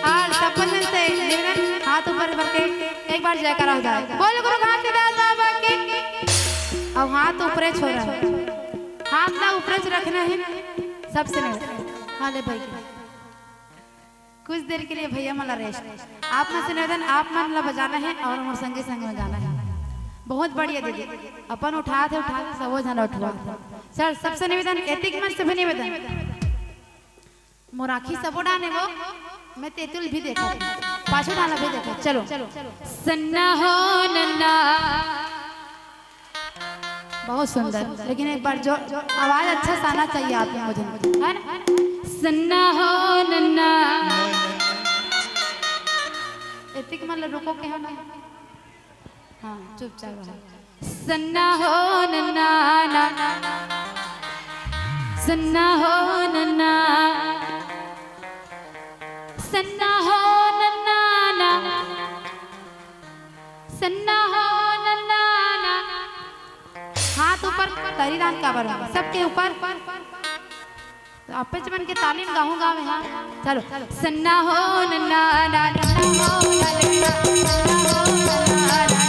और सब झन से निवेदन, हाथ ऊपर करके एक बार जयकारा हो जाए। बोल गुरु घासीदास बाबा की। अब हाथ ऊपरे छोड़ा, हाथ ला ऊपरे रखना है सबसे निवेदन। हाँ ले भाई, कुछ देर के लिए भैया मन ला रेस्ट। आप मन से निवेदन, आप मन ला बजाना है और मोर संगे संग में गाना है। बहुत बढ़िया दीदी, अपन उठात हे, उठात हे, सबो झन उठवा। चल, सबसे निवेदन, एतिक मन से भी निवेदन। मोर आँखी सबो डाहन हे वो, मैं तेतुल भी देखा, पाछू डाला भी देखा। चलो, सन्ना हो नन्ना। बहुत सुंदर, लेकिन एक बार जो आवाज अच्छा से आना चाहिए आप लोगों को, है ना? सन्ना हो नन्ना। एतिक मन ला रुको के हम। हाँ, चुपचाप रहो। सन्ना हो नन्ना ना। सन्ना हो नन्ना। सन्ना हो नन्ना ना। सन्ना हो नन्ना ना। हाथ ऊपर तरी दान काबर हो? सबके ऊपर। तो आपस मन के ताली म गाहूं गावे हा। चलो। सन्ना हो नन्ना ना, नन्ना हो नन्ना, नन्ना हो नन्ना ना।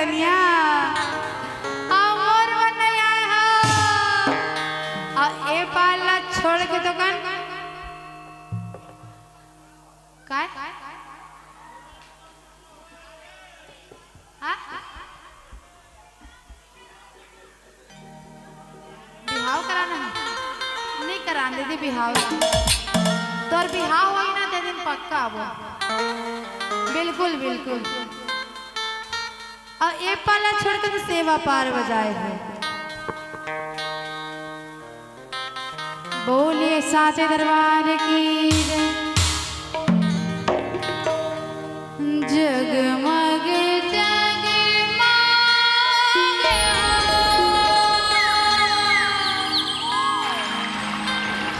कनिया, अउ मोर बर नइ आए हो। अउ ए पार ला छोड़ के तो कन काय? हाँ? बिहाव कराना हे? नइ करान दीदी बिहाव। तोर बिहाव होही ना, ते दिन पक्का आबो। बिल्कुल, बिल्कुल। अउ ए पार ला छोड़ के तो सेवा पार बजाए हे। बोलिए साचे दरबार की जय। जगमग जगमग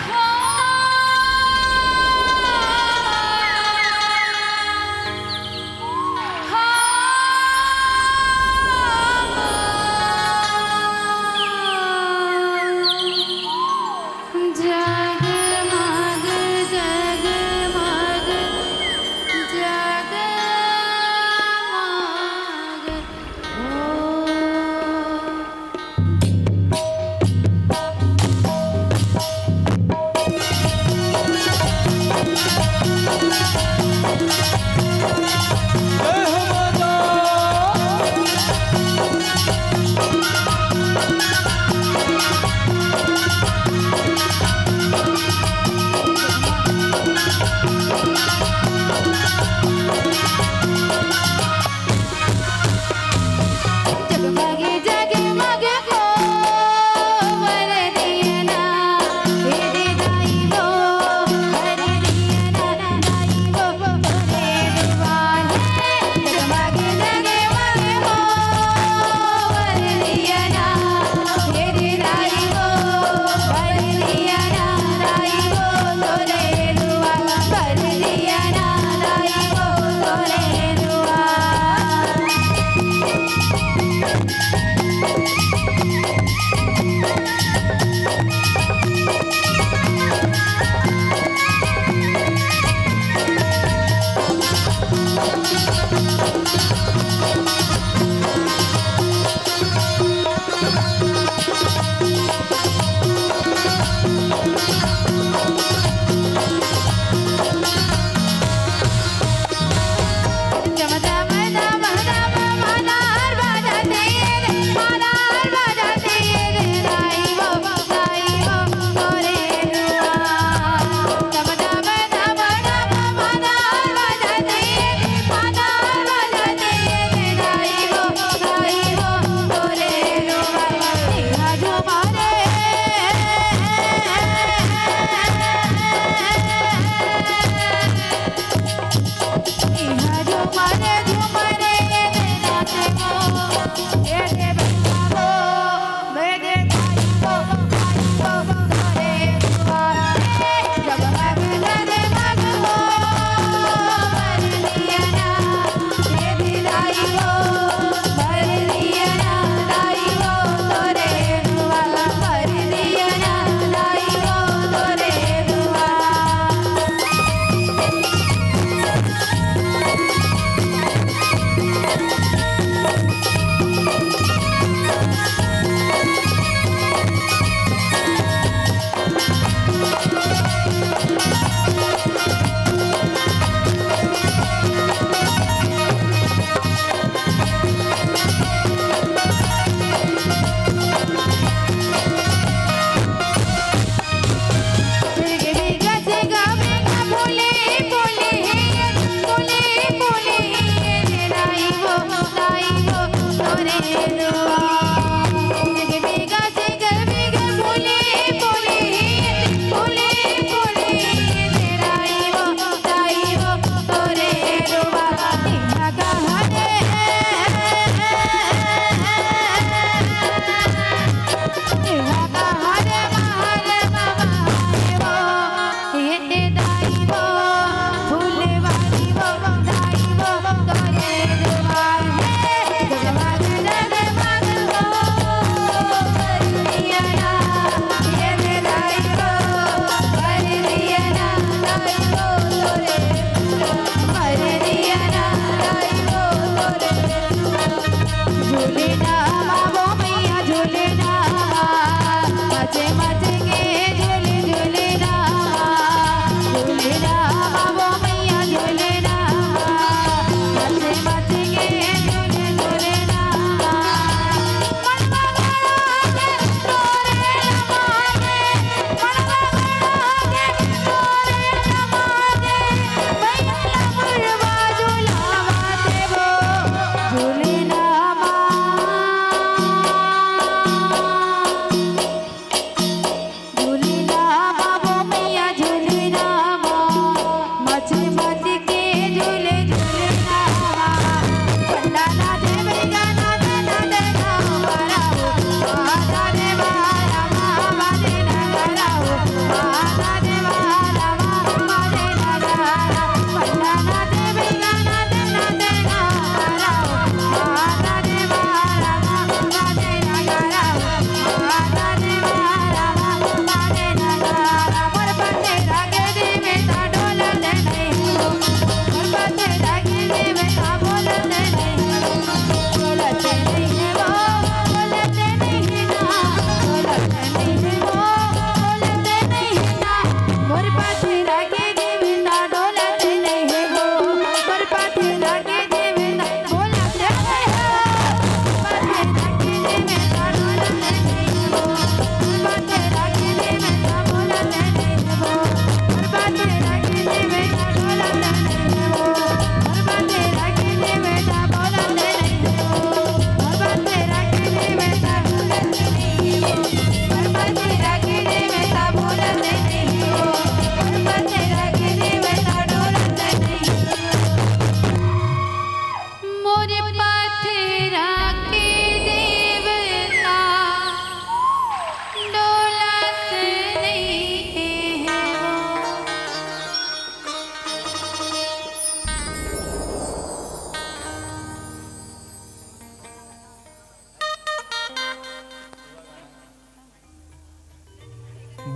हो। जगमग जगमग जग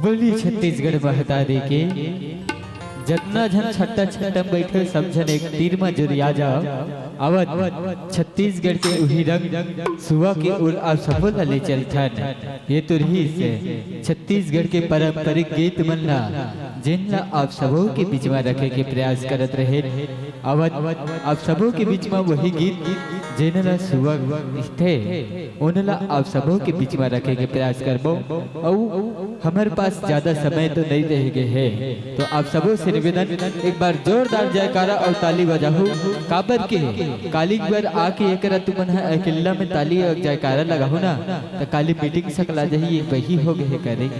बोली छत्तीसगढ़ महतारी के। जतना झन छट्टा छट्टा म बइठे, सब झन एक तीर म जुरिया जाव। अवत छत्तीसगढ़ के उही रंग सुवा के ओर आप सबो ला ले चलथन। ये तो रहिस छत्तीसगढ़ के पारंपरिक गीत मन ला, जेन ला आप सबो के बीच म रखे के प्रयास करत रहे। अवत आप सबो के बीच म वही गीत, जेन ला सुवा कहिथे, ओन ला आप सबो के बीच म रखे के प्रयास करबो। अउ हमर पास ज्यादा समय तो नइ रह गे हे, तो आप सबो से निवेदन, एक बार जोरदार जयकारा अउ ताली बजाहू, काबर के काली बर आके एकरा तुमन ह अकेल्ला में ताली अउ जयकारा लगाहू ना, त काली मीटिंग सकला जाही, ये वही हो गे हे करे।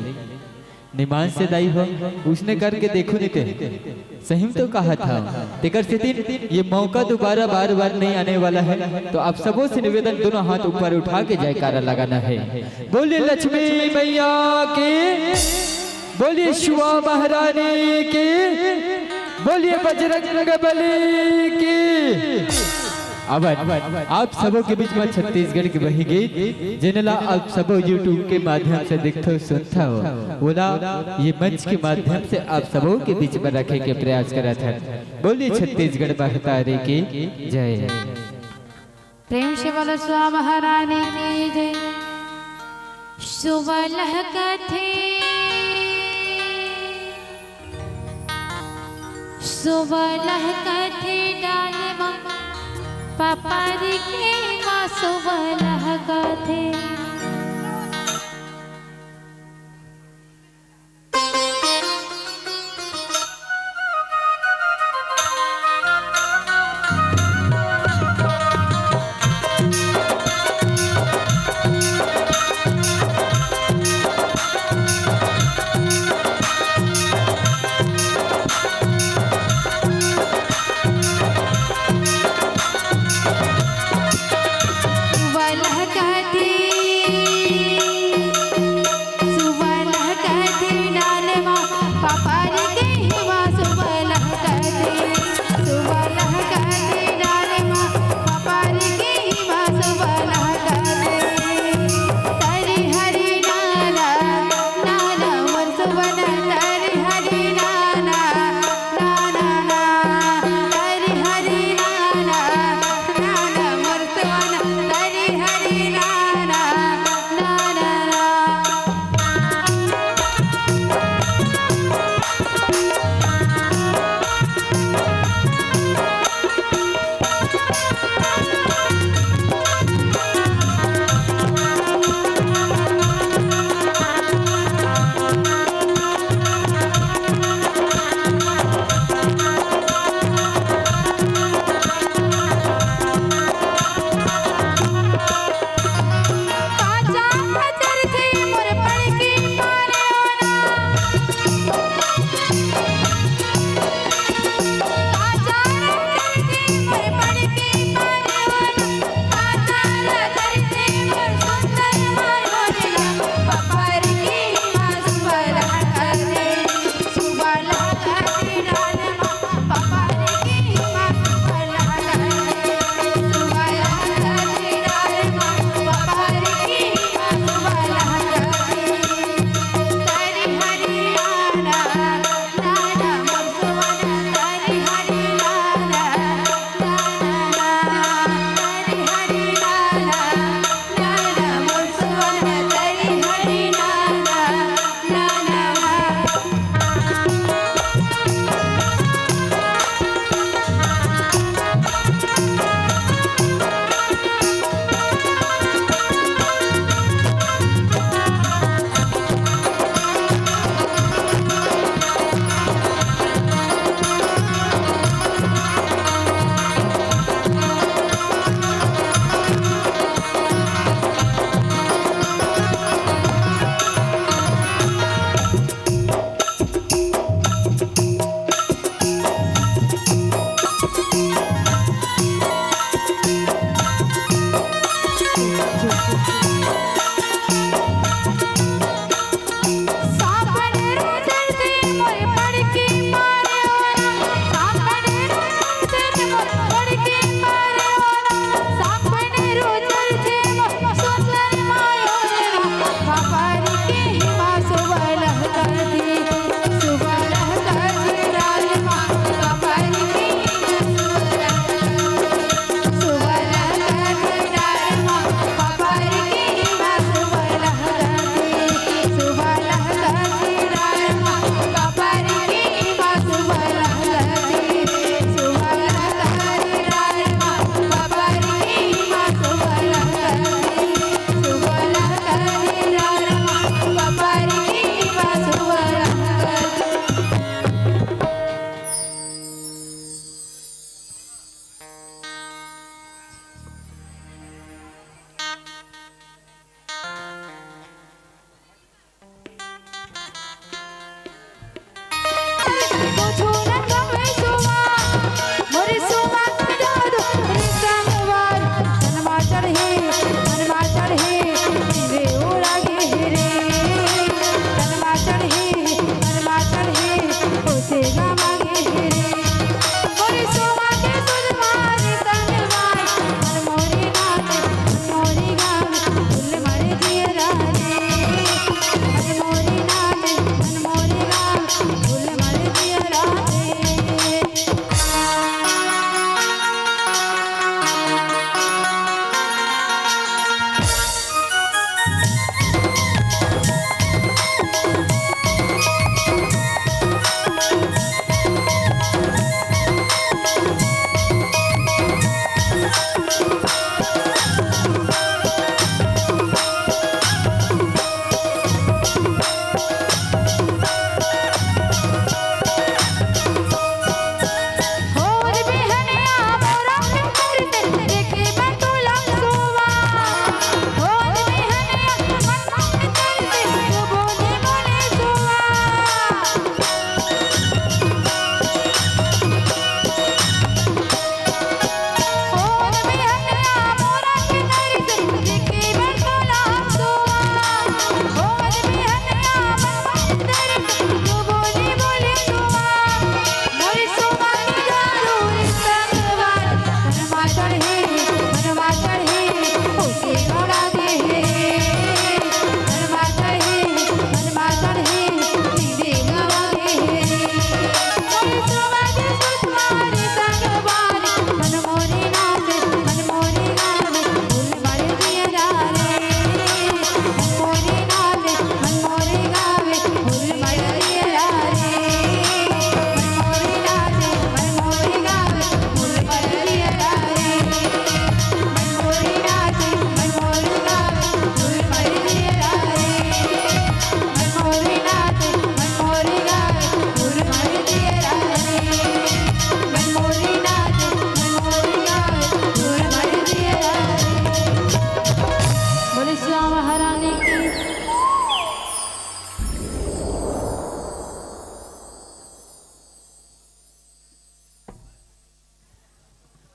निमान से दाई हो, उसने करके देखो नहीं ते। सही में तो कहा था। तेकर सेती ये मौका दोबारा बार-बार नहीं आने वाला है। तो आप सबों से निवेदन, दोनों हाथ ऊपर उठा के जयकारा लगाना है। बोलिए लक्ष्मी मैया की, बोलिए शिवा महारानी की, बोलिए बजरंग बली की। अब आप सबों के बीच में छत्तीसगढ़ के वही गीत, जेन ला आप सबो YouTube के माध्यम से देखथो, सुनथो, ओला ये मंच के माध्यम से आप सबों के बीच में रखे के प्रयास करत हन। बोलिए छत्तीसगढ़ महतारी की जय। प्रेम से बोलो स्वाहा महारानी की जय। सुबह लहकथे, सुबह लहकथे डाल मा, पापा रे के माँ सुबह लहकथे।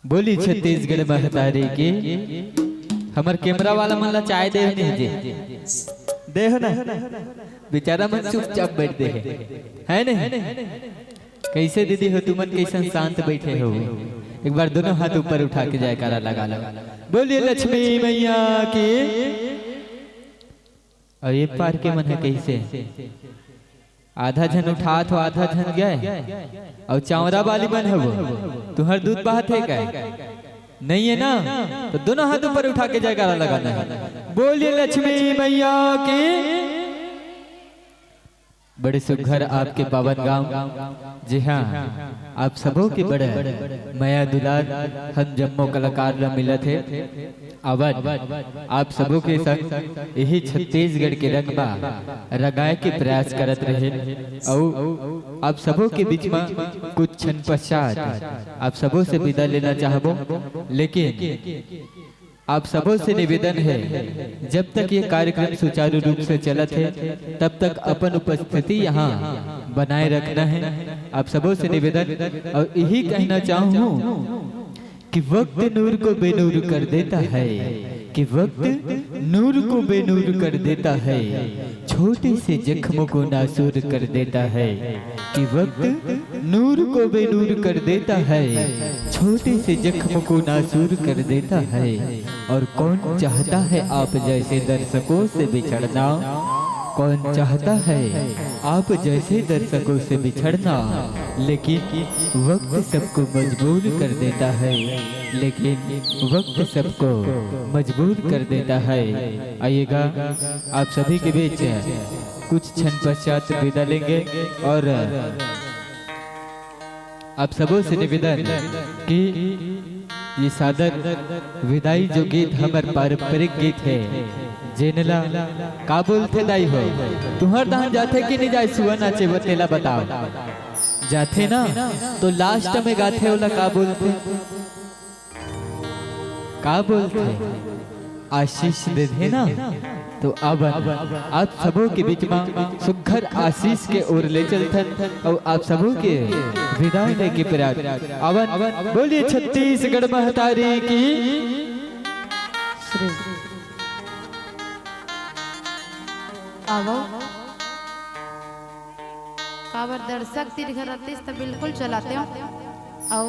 बोली छत्तीसगढ़ महतारी की। हमर कैमरा वाला मन ला चाय दे नहीं जे। दे हो ना। बेचारा मन चुपचाप बैठ दे हे। है नहीं? कैसे दीदी हो तुमन, कैसन शांत बैठे हो? एक बार दोनों हाथ ऊपर उठा के जयकारा लगा लो। बोलिए लक्ष्मी मैया की। अउ ये पार के मन हे कैसे? आधा झन उठात हो, आधा झन गए। अउ चांवरा वाली मन हवो, तुहर दूध बहत हे का? नहीं है ना? तो दोनों हाथ ऊपर उठा के जयकारा लगाना है। बोलिए लक्ष्मी मैया की। बड़े सुघर आपके पावन गांव। जी हाँ, आप सबो के बड़े मया दुलार हम जम्मो कलाकार ला मिलत हे। अवन आप सबो के संग यही छत्तीसगढ़ के रंग मा रंगाए के प्रयास करत रहे। अउ आप सबो के बीच मा कुछ क्षण पश्चात आप सबो से विदा लेना चाहबो, लेकिन आप सबो से निवेदन है, जब तक ये कार्यक्रम सुचारू रूप से चलत है, तब तक अपन उपस्थिति यहाँ बनाए रखना है। आप सबो से निवेदन, और यही कहना चाहूँ कि वक्त नूर को बेनूर कर देता है, कि वक्त नूर को बेनूर कर देता है, छोटे से जख्म को नासूर कर देता है, कि वक्त नूर को बेनूर कर देता है, छोटे से जख्म को नासूर कर देता है। और कौन चाहता है आप जैसे दर्शकों से बिछड़ना? कौन चाहता है आप जैसे दर्शकों से बिछड़ना? लेकिन वक्त सबको मजबूर कर देता है, लेकिन वक्त सबको मजबूर कर देता है। आइएगा, आप सभी के बीच कुछ क्षण पश्चात विदा लेंगे और आप सबों से निवेदन कि ये सादर विदाई जो गीत हमर पारंपरिक गीत है, जेनला का बोलथे दाई हो? तुहर दहन जाथे कि नहीं जाए सुआ नाचे बर, तेला बताओ। जाथे ना, तो लास्ट में गाथे ओला का बोलथे? का बोलथे? आशीष देथे ना। तो अवन आप सबो के बीच मा सुघर आशीष के ओर ले चलथन अउ आप सबो के विदाई लेके पिरात अवन बोलिए छत्तीसगढ़ महतारी की। श्री आवो। काबर दर्शक तीर घर रहतिस त बिल्कुल चलाते हो। अउ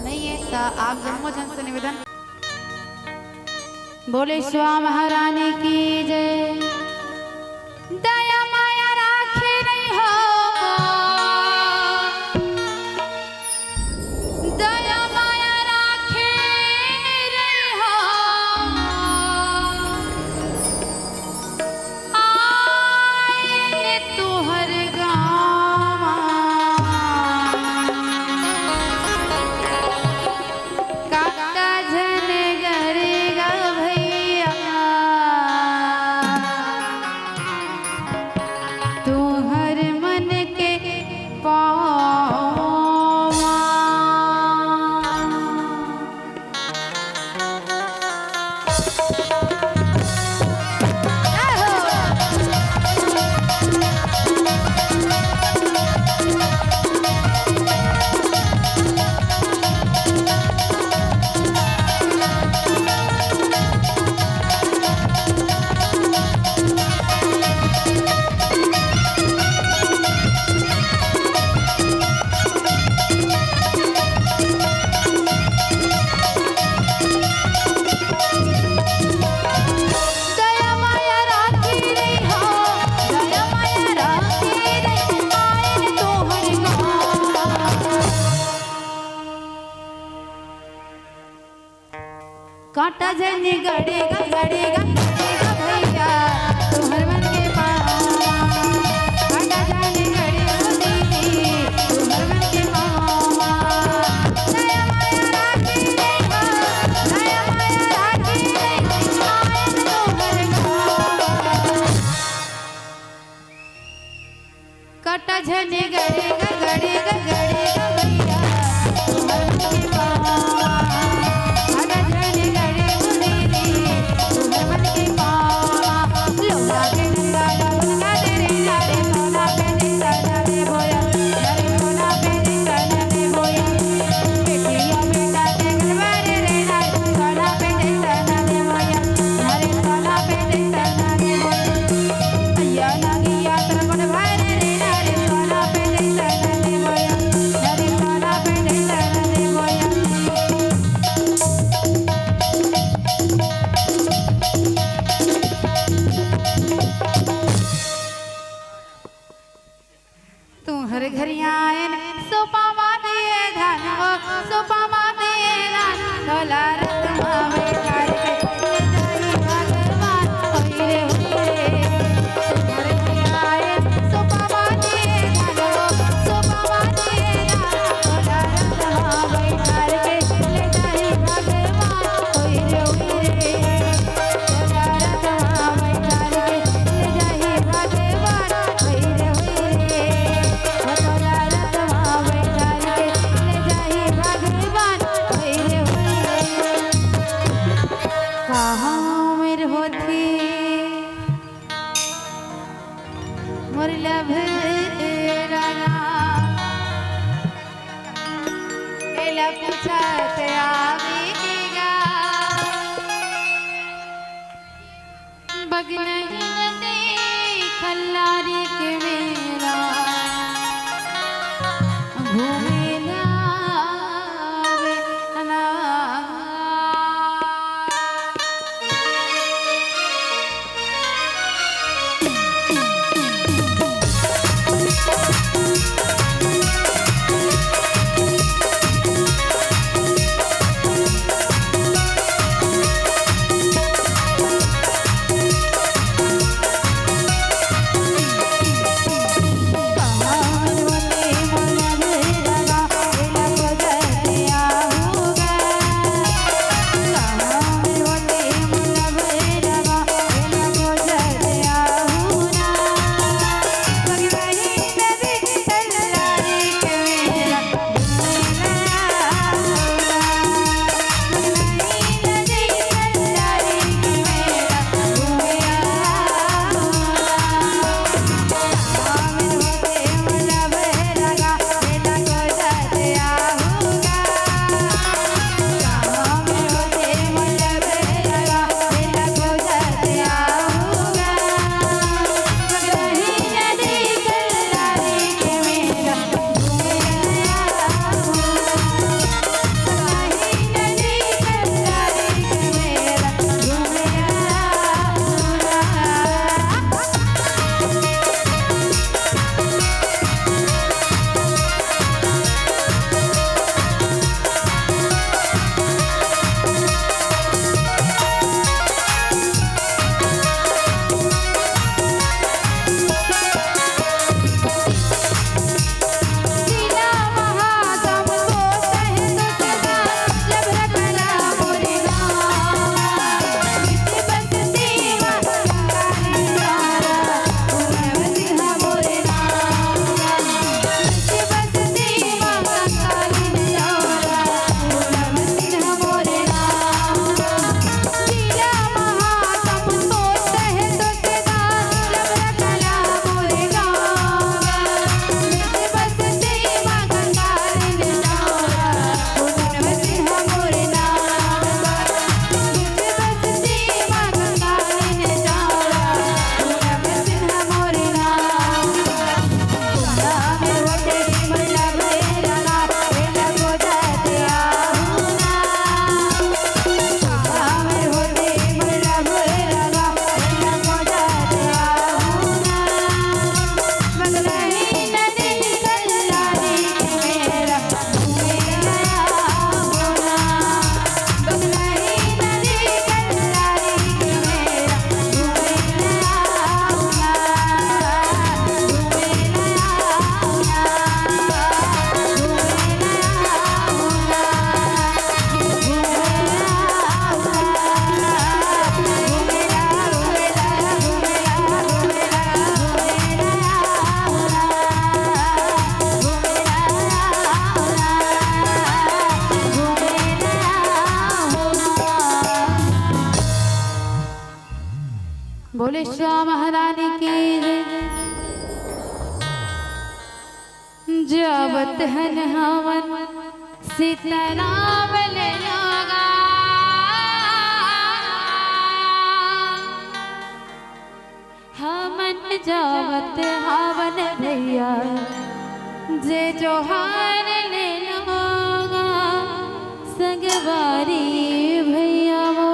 नहीं है त आप जम्मो झन से निवेदन। बोले श्याम महारानी की जय। दया माया राखे रही हो, दया माया राखे रही हो। आएन तुहर गाँव। काका झन गरे गा भैया, तुहर मन के पावा। दया माया राखी रही हो, दया माया राखी रही, आए तोहर गाँव। काटा जनी गड़ेगा, गड़ेगा, गड़ेगा भैया, तुम्हर मन के पावा। काटा जनी गड़ेगा दीदी, तुम्हर मन के पावा। दया माया राखी रही हो, दया माया राखी रही, आए तुम्हर गाँव। काटा जने गड़े ग, गड़े ग, गड़े ग भैया, तुम्हर मन के पावा। काटा जने गड़े ग दीदी, तुम्हर मन के पावा। लोला के गंगा ला गंगा दे रे, नारे सोना पे निशाना दे भोया, नारे सोना पे निशाना दे भोया। बेटिया बेटा के गलवा हमर होथे मोर लभरगा, एला पूछत आवेगा। बगनही नदी खल्लारी के मेला घूमे ला आवे ना। बोले श्याम महारानी की जय। जावत हन हमन सीताराम ले लोगा, हमन जावत हवन भैया जे जोहार ले लोगा, संगवारी भैया वो।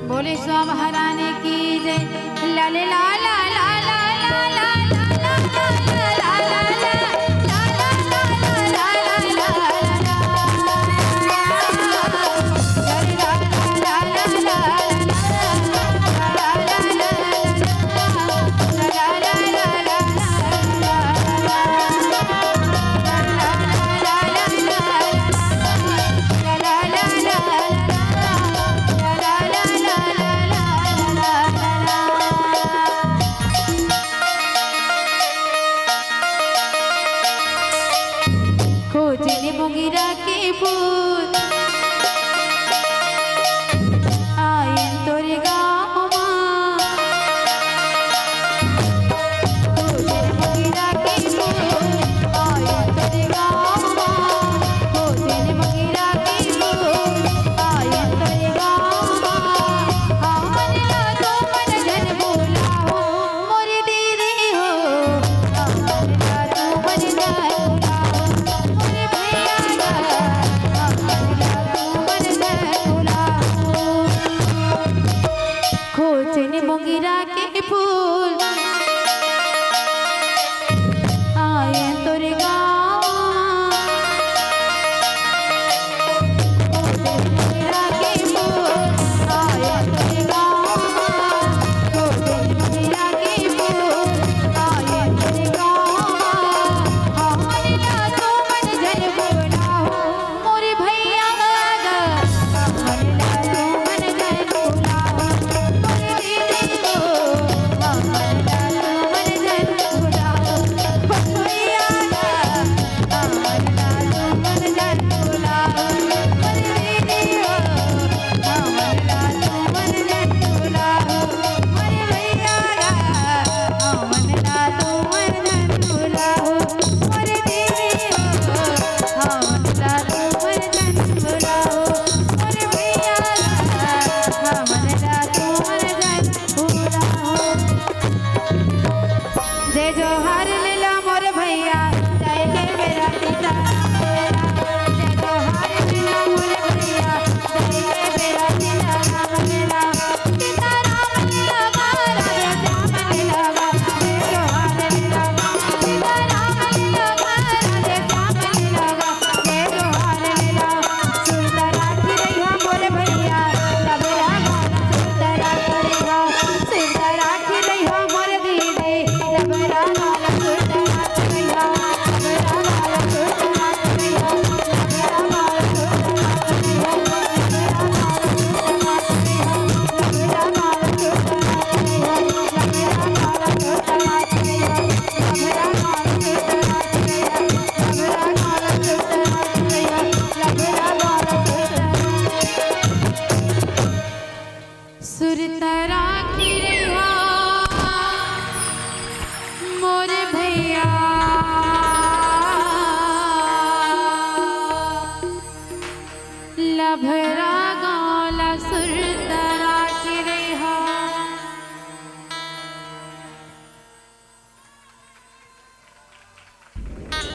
बोले श्याम महारानी की जय। लाले ला ला ला